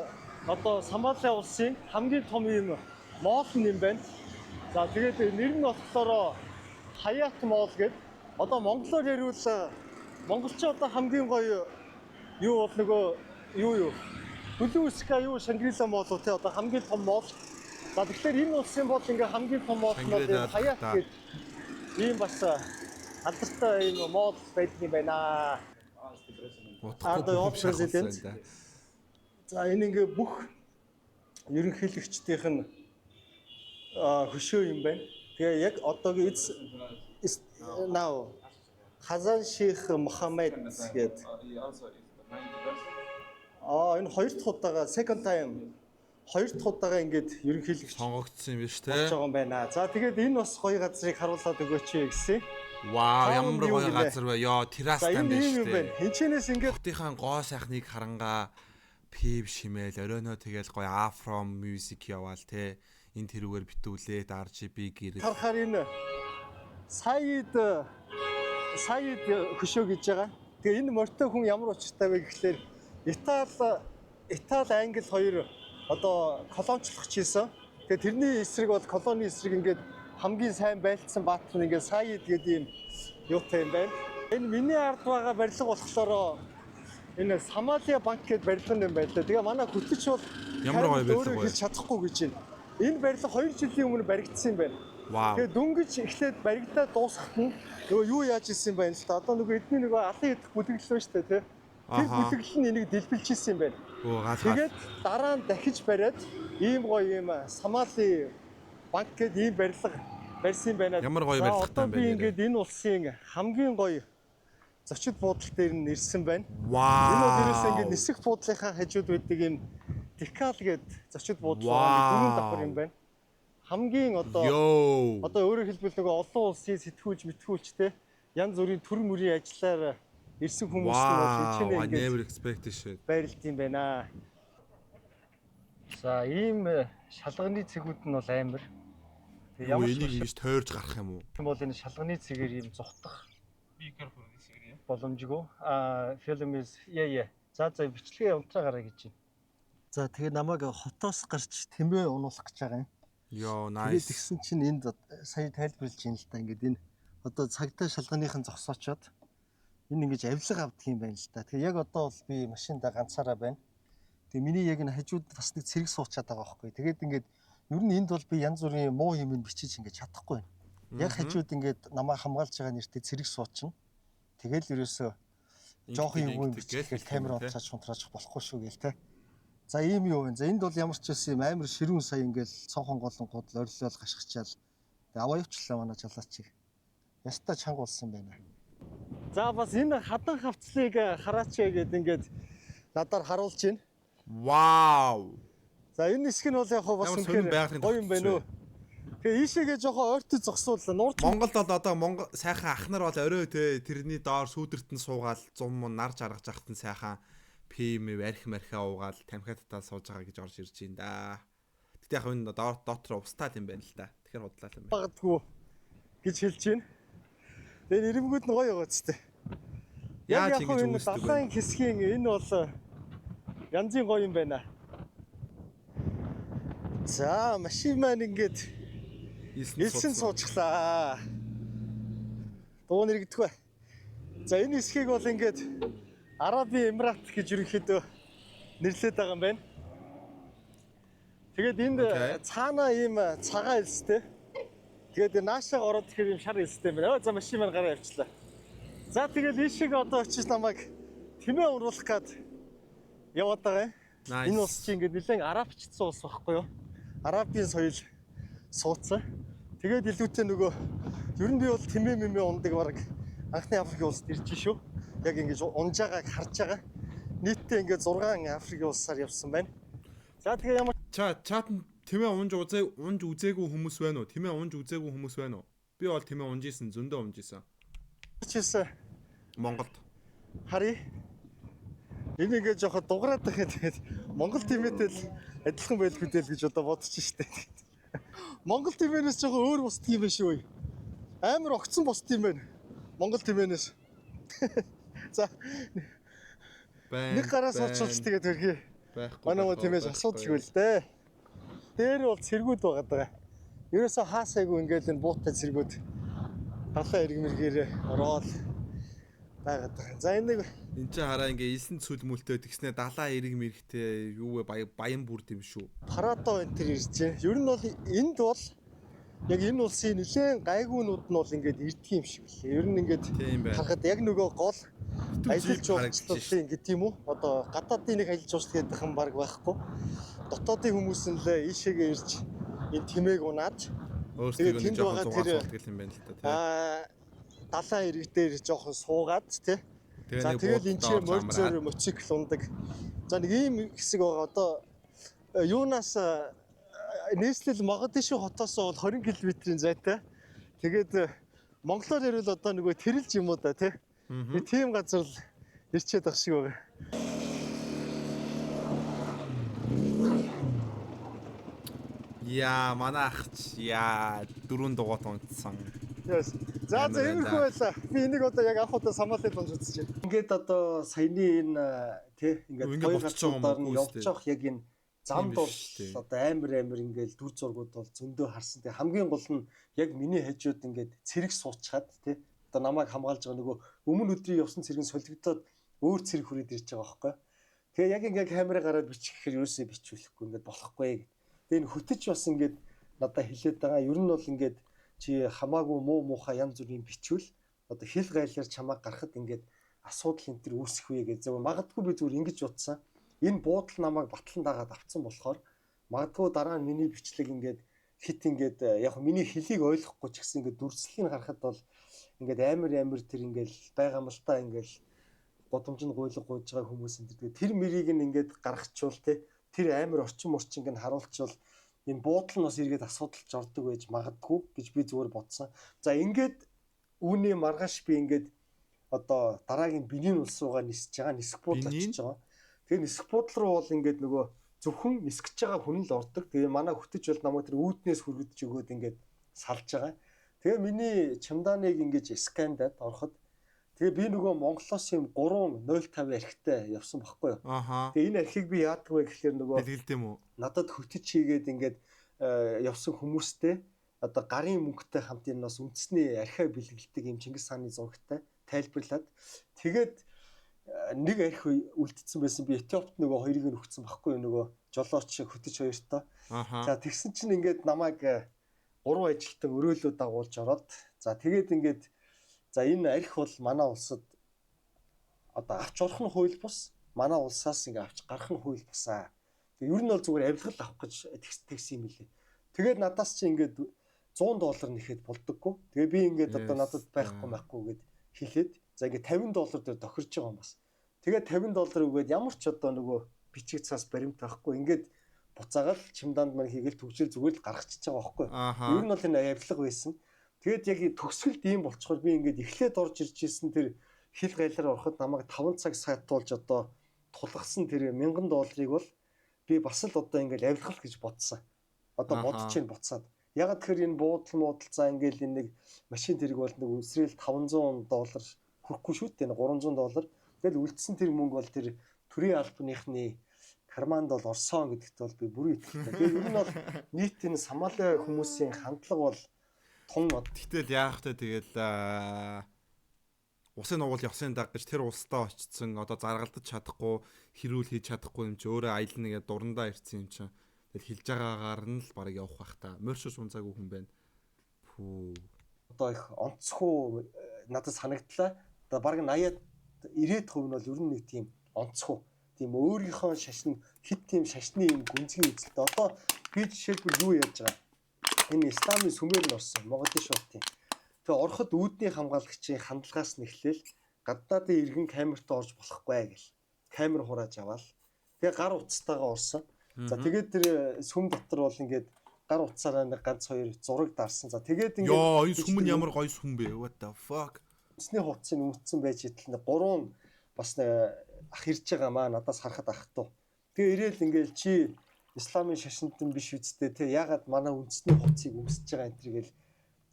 одоо Сомали улсын хамгийн том ийм mall нь юм байна. За тэгээд нэр нь болохоор Хаят mall гэдэг. Одоо монголоор ярил монголч одоо хамгийн гоё юу бол нөгөө юу юу Blue Sky юу Shangri-La mall уу те одоо хамгийн том mall. За тэгэхээр энэ улсын бол ингээ хамгийн том mall нь бол Shangri-La энэ Хаят та. гэдэг ийм бас алдартай ийм mall байдаг юм байна. Утгагүй Ард бүх юм old шахуулсан president. да. За энэ ингээ бүх ерөнхийлөгчдийнх нь хөшөө юм байна. Тэгээ яг одоогийн it's now Хазан Ших Мохаммед гэдэг. Аа энэ хоёр дахь удаага second time хоёр дахь удаага ингээд ерөнхийлөгч Сонгогдсон юм биш болж те. байгаа юм байна. За тэгээд энэ бас гоё газрыг харуулад өгөөч гэсэн. Вау, Таун ямар юу гоё гинэ? газар вэ? Йоо, За террастай юм энэ байна ийм юм шүү байна. дээ. Энчнээс ингээд Хотынхаа гоо сайхныг харангаа пив шимээл оройноо тэгэл гоё afro music яваал те. Энэ тэрүүгээр битүүлээд RGB гэрэл. харахаар энэ Саид Саид хөшөө гэж байгаа. Тэгээ энэ морьтой хүн ямар учиртай вэ гэхлээр Итали Итали, Англи хоёр одоо колоничлогч хийсэн. Тэгээ тэрний эсрэг бол колони эсрэг ингээд хамгийн сайн байлдсан баатар нь ингээд Саид гэдэг ийм юутай юм байна. Энэ миний ард байгаа барилга болохоор энэ Самалия банк гэдэг барилга юм байна лээ. Тэгээ манай хөтөч бол Ямар гоё харин барилга өөрөө вэ? хэлж чадахгүй гэж байна. Энэ барилга 2 жилийн өмнө баригдсан юм байна. Вау. Тэгээ дөнгөж эхлээд баригдаад дуусахад нь нөгөө юу яаж исэн юм байна л та. Одоо нөгөө эдний нөгөө алан идэх бүлэглэл байна шүү дээ, тий. Тэр Аха. бүлэглэл нь энийг дэлбэлж исэн юм байна. Өө гал гал. Тэгээд дараа нь дахиж бариад ийм гоё ийм Самали банк гэдэг ийм барилга барьсан юм байна. Ямар гоё За, барилгатай одоо юм би бэ нэрээ. ингээд энэ улсын хамгийн гоё зочид буудал дээр нь ирсэн байна. Энэ бол ерөөсөө Вау. ингээд нисэх буудлынхаа хажууд байдаг ийм Декал гэдэг зочид буудлын дөрвөн давхар юм байна. Хамгийн одоо Йоо. одоо өөрөөр хэлбэл нөгөө олон улсын сэтгүүлч мэтгүүлчтэй янз бүрийн төр мөрийн ажиллаар ирсэн хүмүүс нь бол Вау. хичнээн I ингээд never expected shit. байрлалт юм байна. За ийм шалганы цэгүүд нь бол амар. Тэгээ Ямар ямар ч энийг ингэж тойрж гарах юм уу? юм бол энэ шалганы цэгээр ийм зугтах боломжгүй. Film is yeah yeah. За за бичлэгээ унтраа гараа гэж байна. За тэгээ намайг хотоос гарч тэмээ унуулах гэж байгаа юм. Йоо, Тэгээд nice. тэгсэн чинь энд сая тайлбарлаж байна л да. Ингээд энэ одоо цагтаа шалганыхан зогсоочоод энэ ингэж авилга авдаг юм байна л да. Тэгээ яг одоо бол би машиндаа ганцаараа байна. Тэгээ миний яг энэ хажууд бас нэг цэрэг суучаад байгаа байхгүй. Тэгээд ингээд ер нь энд бол би янз бүрийн муу юм бичиж ингээд чадахгүй байна. Яг хажууд ингээд намайг хамгаалж байгаа нэртэй цэрэг суучна. Тэгэл ерөөсөө жоохон юм юм бичихгээл камер онцаач унтраач болохгүй шүү гээл те. За ийм юу вэ? За энд бол ямар ч байсан юм амар ширүүн сая ингээл цонхон голонгууд л орилол гашгичаал. Тэгээ аваа явчлаа манай жалаачийг. Ястаа чанга болсон байна. За бас энэ хадан хавцлыг хараач гээд ингээд надаар харуулж байна. Вау. За энэ хэсэг нь бол яг хөө бас Ямар сонин үнэхээр байгалийн гоё юм байна уу? Тэгээ ийшээгээ жоохон ойртож зогсвол нуурч Монголд бол одоо Монгол сайхан ах нар бол орой те тэрний доор сүүдэрт нь суугаал зум мун нар жаргаж ахт нь сайхан пим арх мархаа уугаал тамхи татаал сууж байгаа гэж орж ирж байна да. Гэтэ яг энэ доор дотор устаал юм байна л да. Тэгэхээр худлаа юм байна. магадгүй гэж хэлж байна. Тэгээ ирэмгүүд нь гоё байгаа ч тийм. Яг Яаж яг ингэж энэ үүсдэг вэ? далайн хэсгийн энэ бол янзын гоё юм байна. За машин маань ингээд элсэн суучихлаа. Дуу нэрэгдэх бай. За энэ хэсгийг бол ингээд Арабын Эмират гэж ерөнхийдөө нэрлэдэг байгаа юм байна. Тэгээд энд цаанаа ийм цагаан элстэй. Тэгээд наашаа ороод ихээр ийм шар элстэй юм байна. Өө за машин маань гараа явчлаа. За тэгэл ийшээ одоо очиж намайг тэмээ уруулах гад яваад байгаа юм. Nice. Энэ улс чинь ингээд нэлээд арабчдсан улс байхгүй юу? Арабын соёл суудсан. Тэгээд илүүтэй нөгөө ер нь би бол тэмээ мэмээ ундаг бараг анхны Африкийн улсад ирж шүү. Яг ингэж унж байгааг харж байгаа. Нийтдээ ингээд 6 Африкийн улсаар явсан байна. За тэгээ ямар Ча чат нь тэмээ унж үзээ унж үзээгүй хүмүүс байна уу? Тэмээ унж үзээгүй хүмүүс байна уу? Би бол тэмээ унж исэн, зөндөө унж исэн. ч гэсэн Монголд. Харъя. Энэ ингээд жоохон дуграад байх юм тэгээд Монгол тимээтэй л адилхан байлгүй дээ л гэж одоо бодож штэ. Монгол тимээнээс жоохон өөр бусд юм байна шүү. Амар огцон бусд юм байна. Монгол тимээнээс. За Байна. нэг гараас очилж тэгээд хөрхий. Байхгүй. Манай мó байхгүй, тимээс байхгүй. асуудалгүй л дээ. Дээр бол цэргүүд байгаа даа. Ерөөсөө хаасайгүй ингээд энэ буутай цэргүүд далайн эрг мэргээр ороод байгаад байгаа. За энэ нэг Энд чинь хараа ингээ элсэн цүл мүлтэй тэгснэ далаа эрэг мэрэгтэй юу вэ баян бүрд юм шүү. Парадо энэ төр ирж байна. Ер нь бол энд бол яг энэ улсын нэлээд гайгуунууд нь бол ингээд ирдэг юм шиг лээ. Ер нь ингээд харахад яг нөгөө гол аялал жуулчлалын гэдэг юм уу? Одоо гадаадын нэг аялал жуулчлал гэдэг юм баг байхгүй. Дотоодын хүмүүс нь л ийшээгээ ирж энэ тэмээг унаад Өөрсдөө тэгээд нэг тэнд жоохон байгаа зугаа тэр суулдаг юм байна л та тий. Далайн эрэг дээр жоохон суугаад тий. Тэгээ За нэг тэгэл энэ буудалд ч орж морьцоор амраад. мотоцикл ундаг. За нэг ийм хэсэг байгаа. Одоо юунаас нийслэл Могадиши хотоос бол 20 км-ийн зайтай. Тэгээд монголоор ярил одоо нөгөө тэрэлж юм уу да тий. Нэг тийм газар л ирчээд ах шиг байгаа. Яа, манай ах ч яа дөрөв дугуйт унтсан. Yes. За за, иймэрхүү байлаа. Би энийг одоо яг анх удаа Сомалид унж үзэж байна. Ингээд одоо саяны энэ тий ингээд Ингээд хоёр болчихж байгаа юм гарцуудаар нь уу, явж үстэй. явах яг энэ замд Тийм бол биш тий. одоо амар амар ингээд дүр зургууд бол зөндөө харсан. Тэг хамгийн гол нь яг миний хажууд ингээд цэрэг суучхад тий одоо намайг хамгаалж байгаа нөгөө өмнө өдрийн явсан цэрэг нь солигдоод өөр цэрэг хүрээд ирж байгаа байхгүй. Тэгээ яг ингээд камера гараад бичих гэхээр ерөөсөө бичүүлэхгүй, ингээд болохгүй гэд. Тэгээ энэ хөтөч бас ингээд надад хэлээд байгаа. Ер нь бол ингээд чи хамаагүй муу муухай янз бүрийн бичвэл одоо хил гайлаар чамайг гарахад ингээд асуудал энэ төр үүсэх вэ гэж. Зөв магадгүй би зүгээр ингэж утсан. Энэ буудал намайг батлан дагаад авцсан болохоор магадгүй дараа нь миний бичлэг ингээд хит ингээд яг миний хэлийг ойлгохгүй ч гэсэн ингээд дүрслэлийг харахад бол ингээд амар амар тэр ингээд байгаа юм л та, ингээд гудамжинд гуйлга гуйж байгаа хүмүүс энэ төр. Тэр мэрийг нь ингээд гаргачвал те тэр амар орчин морчин ингээд харуулчвал энэ буудал нь бас эргээд асуудалж ордог байж магадгүй гэж би зүгээр бодсон. За, ингээд үүний маргааш би ингээд одоо дараагийн Бенин улс руугаа нисэж байгаа, нисэх буудал Бенин? очиж байгаа. Тэгээ нисэх буудал руу бол ингээд нөгөө зөвхөн нисгэж байгаа хүн л ордог. Тэгээ манай хөтөч бол намайг тэр үүднээс хүргэж өгөөд ингээд салж байгаа. Тэгээ миний чемоданыг ингэж scan даад ороход тэгээ би нөгөө Монголоос юм 3.05 архитай явсан байхгүй юу. Тэгээ энэ архийг би яадаг вэ гэхлээр нөгөө Бэлгэлд юм уу? надад хөтөч хийгээд ингээд явсан хүмүүстэй одоо гарын мөнгөтэй хамт энэ бас үндэсний архиа бэлгэлдэг юм Чингис хааны зурагтай тайлбарлаад тэгээд нэг архи үлдсэн байсан, би Этиопт нөгөө хоёрыг нь өгсөн байхгүй юу, нөгөө жолооч хөтөч хоёртой. За, тэгсэн чинь ингээд намайг гурван ажилтан өрөөлөө дагуулж ороод, за, тэгээд ингээд за энэ архи бол манай улсад одоо авч орох нь хууль бус, манай улсаас ингээ авч гарах нь хууль бусаа. Тэгээ ер нь бол зүгээр авилгал авах гэж тэгсэн юм билээ. Тэгээд надаас чи ингээд 100 доллар нэхэд болдоггүй. Тэгээ би ингээд одоо надад байхгүй байхгүй гэд хэлээд, за, ингээд 50 доллар дээр тохирж байгаа юм бас. Тэгээд 50 доллар өгөөд ямар ч одоо нөгөө бичиг цаас баримт байхгүй, ингээд буцаагаал чемоданд маань хийгээл төгжил зүгээр л гаргачихж байгаа байхгүй. Ер нь бол энэ авилга байсан. Тэгээд яг төгсгөлд ийм болцохоор би ингээд эхлээд орж ирж исэн тэр хил гайлаар ороход намайг 5 цаг сайтуулж одоо тулгасан тэр 1000 долларыг бол би бас л одоо ингээд авилгал гэж бодсон. Одоо бодож чинь буцаад. Ягаад тэгэхээр энэ буудал муудал, за, ингээд энэ нэг машин тэрэг бол нэг үсрээл 500 доллар хүрэхгүй шүү дээ, 300 доллар. Тэгэл үлдсэн тэр мөнгө бол тэр төрийн албаныхны карманд бол орсон гэдэгт бол би бүрэн итгэлтэй. Тэгээ ер нь бол нийт энэ Сомали хүмүүсийн хандлага бол тун Тэгтэл яах вэ, тэгэл усын нугуул явсын даг гэж тэр улсдаа очсон, одоо заргалдаж чадахгүй, хэрүүл хийж чадахгүй юм чи өөрөө аялна гэдэг дурандаа ирсэн юм чинь. Тэгэл хэлж байгаагаар нь л барыг явах бах та. Морьшош унцаагүй хүн байна. Пүү. Одоо их онцгой надад санагдлаа. Одоо бараг 80-аад 90% нь бол ер нь нэг тийм онцгой. Тийм өөрийнхөө шашин хит тийм шашны юм гүнзгий үзэлтэй. Одоо би жишээлбэл юу яаж байгаа? Энэ исламын сүмээр нь орсон Могадишо хотын. Тэгээ ороход үүдний хамгаалагчийн хандлагаас нь эхлээл гадаадын иргэн камертай орж болохгүй гэл. Камер хурааж аваал. Тэгээ гар утастайгаа орсон. За, тэгээд тэр сүм дотор бол ингээд гар утсаараа нэг ганц хоёр зураг дарсан. За, тэгээд ингээд Йоо, энэ сүм нь ямар гоё сүм бэ? What the fuck? Үндэсний хувцсыг өмссөн байж идэл нэг гурван бас нэг ах ирж байгаа маа, надаас харахад ах туу. Тэгээ ирээл ингээл чи исламын шашинтан биш үсттэй те, ягаад манай үндэсний хувцсыг өмсөж байгаа энэ төр гэл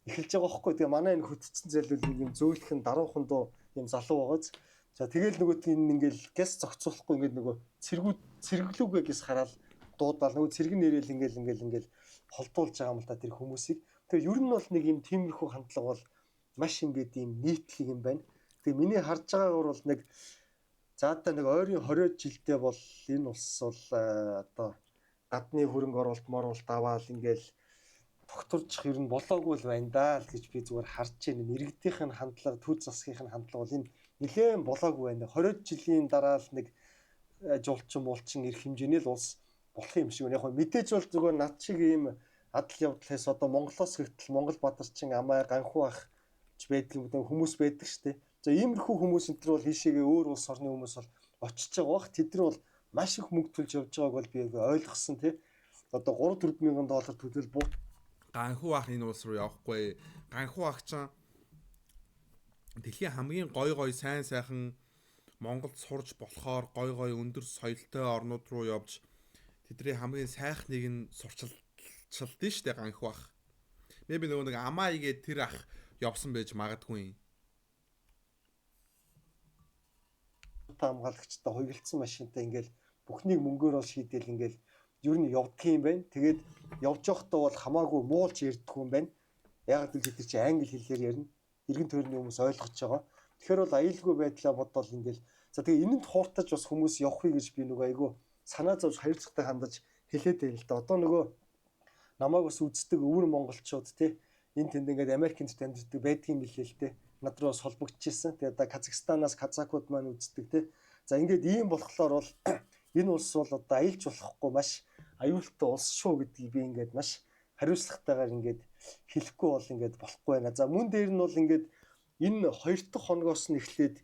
эхэлж байгаа хөөхгүй. Тэгээ манай энэ хөтцөн залуул нэг юм зөөлхөн даруухан дуу юм залуу байгааз. За, тэгэл нөгөөт энэ ингээл гяс зохицуулахгүй ингээд нөгөө цэргүүд цэргэлүүгээ гэс хараад дуудаал нөгөө цэрэг нэрэл ингээл ингээл ингээл холдуулж байгаа юм л та тэр хүмүүсийг. Тэгээ ер нь бол нэг юм тиймэрхүү хандлага бол маш ингээд ийм нийтлэг юм байна. Тэгээ миний харж байгаагаар бол нэг за одоо нэг ойрын 20 жилдээ бол энэ улс бол одоо гадны хөрөнгө оруулалт моруулалт аваал ингээл тогтворчих ер нь болоогүй л байна даа л гэж би зүгээр харж байна. Иргэдийнх нь хандлага, төр засгийнх нь хандлага бол энэ нэлээд болоогүй байна. 20 жилийн дараа л нэг жуулчин муулчин эрх хэмжээний л улс болох юм шиг байна. Яг мэдээж бол зүгээр над шиг ийм адал явдлаас одоо Монголоос хэвтэл Монгол Бадарчин амаа ганхуу ах ч байдаг юм уу, хүмүүс байдаг штэ. За, иймэрхүү хүмүүс энэ төр бол хийшээгээ өөр улс орны хүмүүс бол очиж байгаа бах. Тэд нар бол маш их мөнгө төлж явж байгааг бол би яг ойлгосон тий. Одоо 3 4 мянган доллар төлөөл буу Ганхуу ах энэ улс руу явахгүй. Ганхуу ах чинь дэлхийн хамгийн гой гой сайн сайхан Монголд сурж болохоор гой гой өндөр соёлтой орнууд руу явж тэдний хамгийн сайхныг нь сурчилчилдэн штэ ганхуу ах. Би нөгөө нэг Амаа игээ тэр ах Явсан байж магадгүй юм. Хамгаалагчтай хуйгалцсан машинтай ингээл бүхнийг мөнгөөр бол шийдэл ингээл ер нь явдг юм байна. Тэгээд явж явахдаа бол хамаагүй муулж ярьдгүй юм байна. Яг л бид чи англи хэлээр ярина. Иргэн тойрны хүмүүс ойлгож байгаа. Тэгэхээр бол аюулгүй байдлаа бодвол ингээл за тэгээ энэнд хууртаж бас хүмүүс явахыг гэж би нөгөө айгүй санаа зовж хариуцлагатай хандаж хэлээд байл л да. Одоо нөгөө намайг бас үздэг өвөр монголчууд те энэ тэнд ингээд Америкт амьдардаг байдгийн билээ л те. Над руу бас холбогдчихсэн. Тэгээд одоо Казахстанаас казакууд маань үздэг те. За ингээд ийм болохоор бол энэ улс бол одоо аялж болохгүй маш аюултай улс шүү гэдгийг би ингээд маш хариуцлагатайгаар ингээд хэлэхгүй бол ингээд болохгүй байна. За мөн дээр нь бол ингээд энэ хоёр дахь хоногоос нь эхлээд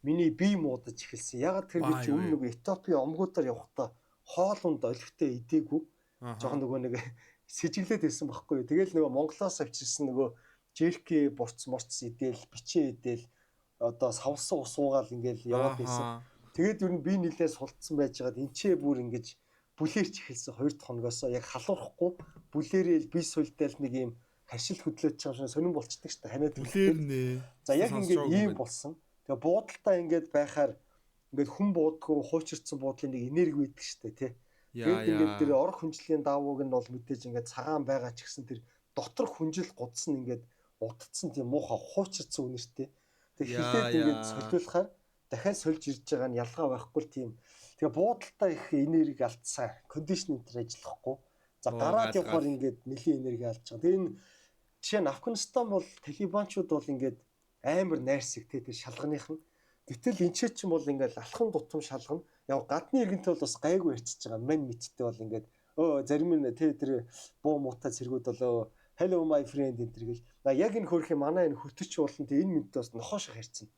миний бие муудаж эхэлсэн. Ягаад тэр би чи өмнө нөгөө Этиопи омгуудаар явахдаа хоол унд олигтой идээгүй. Жохон нөгөө нэг сэжиглээд байсан байхгүй юу. Тэгэл нөгөө Монголоос авчирсан нөгөө жерки бурц морц идээл, бичээ идээл одоо савлсан ус уугаал ингээл яваад байсан. Тэгээд ер нь би нилээ сулдсан байжгаад энчээ бүр ингэж бүлээрч эхэлсэн хоёр дахь хоногоос яг халуурахгүй бүлээрэл бие сулдаал нэг юм харшил хөдлөөд чам шиг сонирн болчдөг шүү дээ. Ханиад бүлээр нэ. За яг ингээд ийм болсон. Тэгээ буудалтай ингээд байхаар ингээд хүн буудгүй хуучирсан буудлын нэг энерги байдаг шүү дээ, тий. Тэгээд ингээд тэр орох хүнжлийн даавууг нь бол мэдээж ингээд цагаан байгаа ч гэсэн тэр доторх хүнжил гудс нь ингээд удцсан тийм муухай хуучирсан үнэртэй. Тэгээ хилээд ингээд солиулахаар дахиад сольж ирж байгаа нь ялгаа байхгүй л тийм. Тэгээ буудалтай их энерги алдсан. Кондишн энэ төр ажиллахгүй. За гараад явахаар ингээд нэлийн энерги алдж байгаа. Тэгээ энэ жишээ нь Афганистан бол талибанчууд бол ингээд амар найрсаг те тэр шалганых нь. Гэтэл энэ ч чинь бол ингээд алхам тутам шалгана. Яг гадны иргэнтэй бол бас гайгүй ярьчихж байгаа. Мань мэдтэй бол ингээд зарим нь те тэр буу муутай цэргүүд бол hello my friend энэ төр гэл. Яг энэ хөрхийн манай энэ хөтөч болон те энэ мэдтэй бас нохоо шиг харьцна.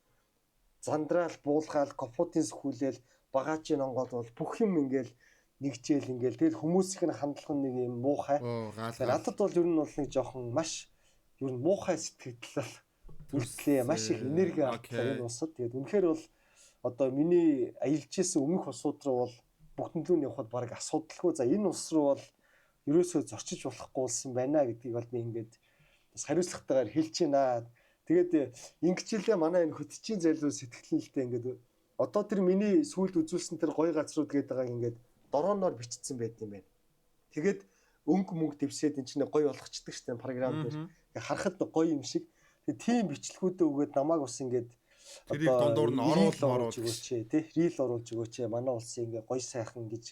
Зандраал, буулгаал, капотын сөхүүлээл, багаажийн онгоол бол бүх юм ингээл нэгжээл ингээл тэгэл хүмүүсийн хандлага нэг юм муухай. Надад бол ер нь бол нэг жоохон маш ер нь муухай сэтгэл үлдлээ. Маш их энерги автлаа энэ улсад. Тэгээд үнэхээр бол одоо миний аялж исэн өмнөх улсууд руу бол бүгдэн лүү нь явхад баг асуудалгүй. За энэ улс руу бол ерөөсөө зорчиж болохгүй болсон байна гэдгийг бол би ингээд бас хариуцлагатайгаар хэлж байна. Тэгээд ингэжлээ манай энэ хөтчийн залуу сэтгэлэн л дээ ингээд одоо тэр миний сүүлд үзүүлсэн тэр гоё газрууд гэдэг байгааг ингээд дрооноор бичсэн байт юм байна. Тэгээд өнгө мөнгө дэвсээд энэ чинь гоё болгочдөг шүү дээ програм дээр. Харахад гоё юм шиг. Тэгээд тийм бичлэгүүдээ өгөөд намайг бас ингээд тэрийг дундуур нь оруулж өгөөч тий. Рил оруулж өгөөч. Манай улсын ингээд гоё сайхан гэж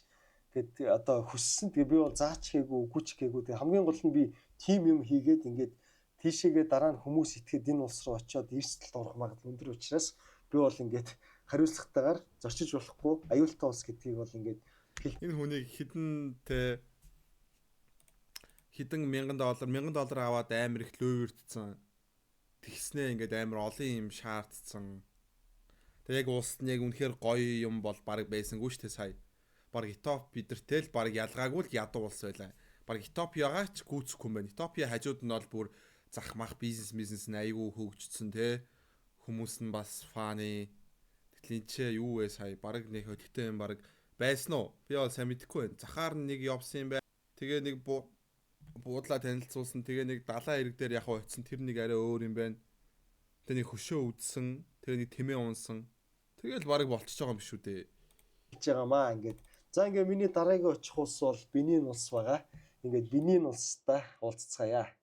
гээд одоо хүссэн. Тэгээ би бол заач гээгүй, үгүйч гээгүй. Тэгээ хамгийн гол нь би тийм юм хийгээд ингээд тийшээгээ дараа нь хүмүүс итгэхэд энэ улс руу очиод эрсдэлд орох магадлал өндөр учраас би бол ингээд хариуцлагатайгаар зорчиж болохгүй аюултай улс гэдгийг бол ингээд энэ хүнийг хідэн те хідэн $1000 $1000 аваад амар их лөөвөрдсөн. Тэгснээ ингээд амар олон юм шаардсан. Тэг яг улс нь яг үнэхээр гоё юм бол баг байсангүй шүү дээ сая. Баг Этиоп бидэртэй л баг ялгаагүй л ядуу улс байлаа. Баг Этиопиагаа ч гүйцэхгүй юм байна. Этиопиа хажууд нь бол бүр зах мах бизнес нь айгүй хөгжсөн те. Хүмүүс нь бас фаны. Тэгтэл энэ ч юу вэ сая баг нэг хөдөлгөөнтэй юм баг байсан уу? Би бол сайн мэдэхгүй байна. Захаар нэг явсан юм байна. Тэгээ нэг буудлаа танилцуулсан. Тэгээ нэг далайн хэрэг дээр яг очисон. Тэр нэг арай өөр юм байна. Тэгээ нэг хөшөө үдсэн. Тэгээ нэг тэмээ унсан. Тэгэл баг болчихж байгаа юм биш үү дээ. Хийж байгаамаа ингээд. За ингээд миний дараагийн очих улс бол Бенин улс байгаа. Ингээд Бенин улстай уулзцгаая.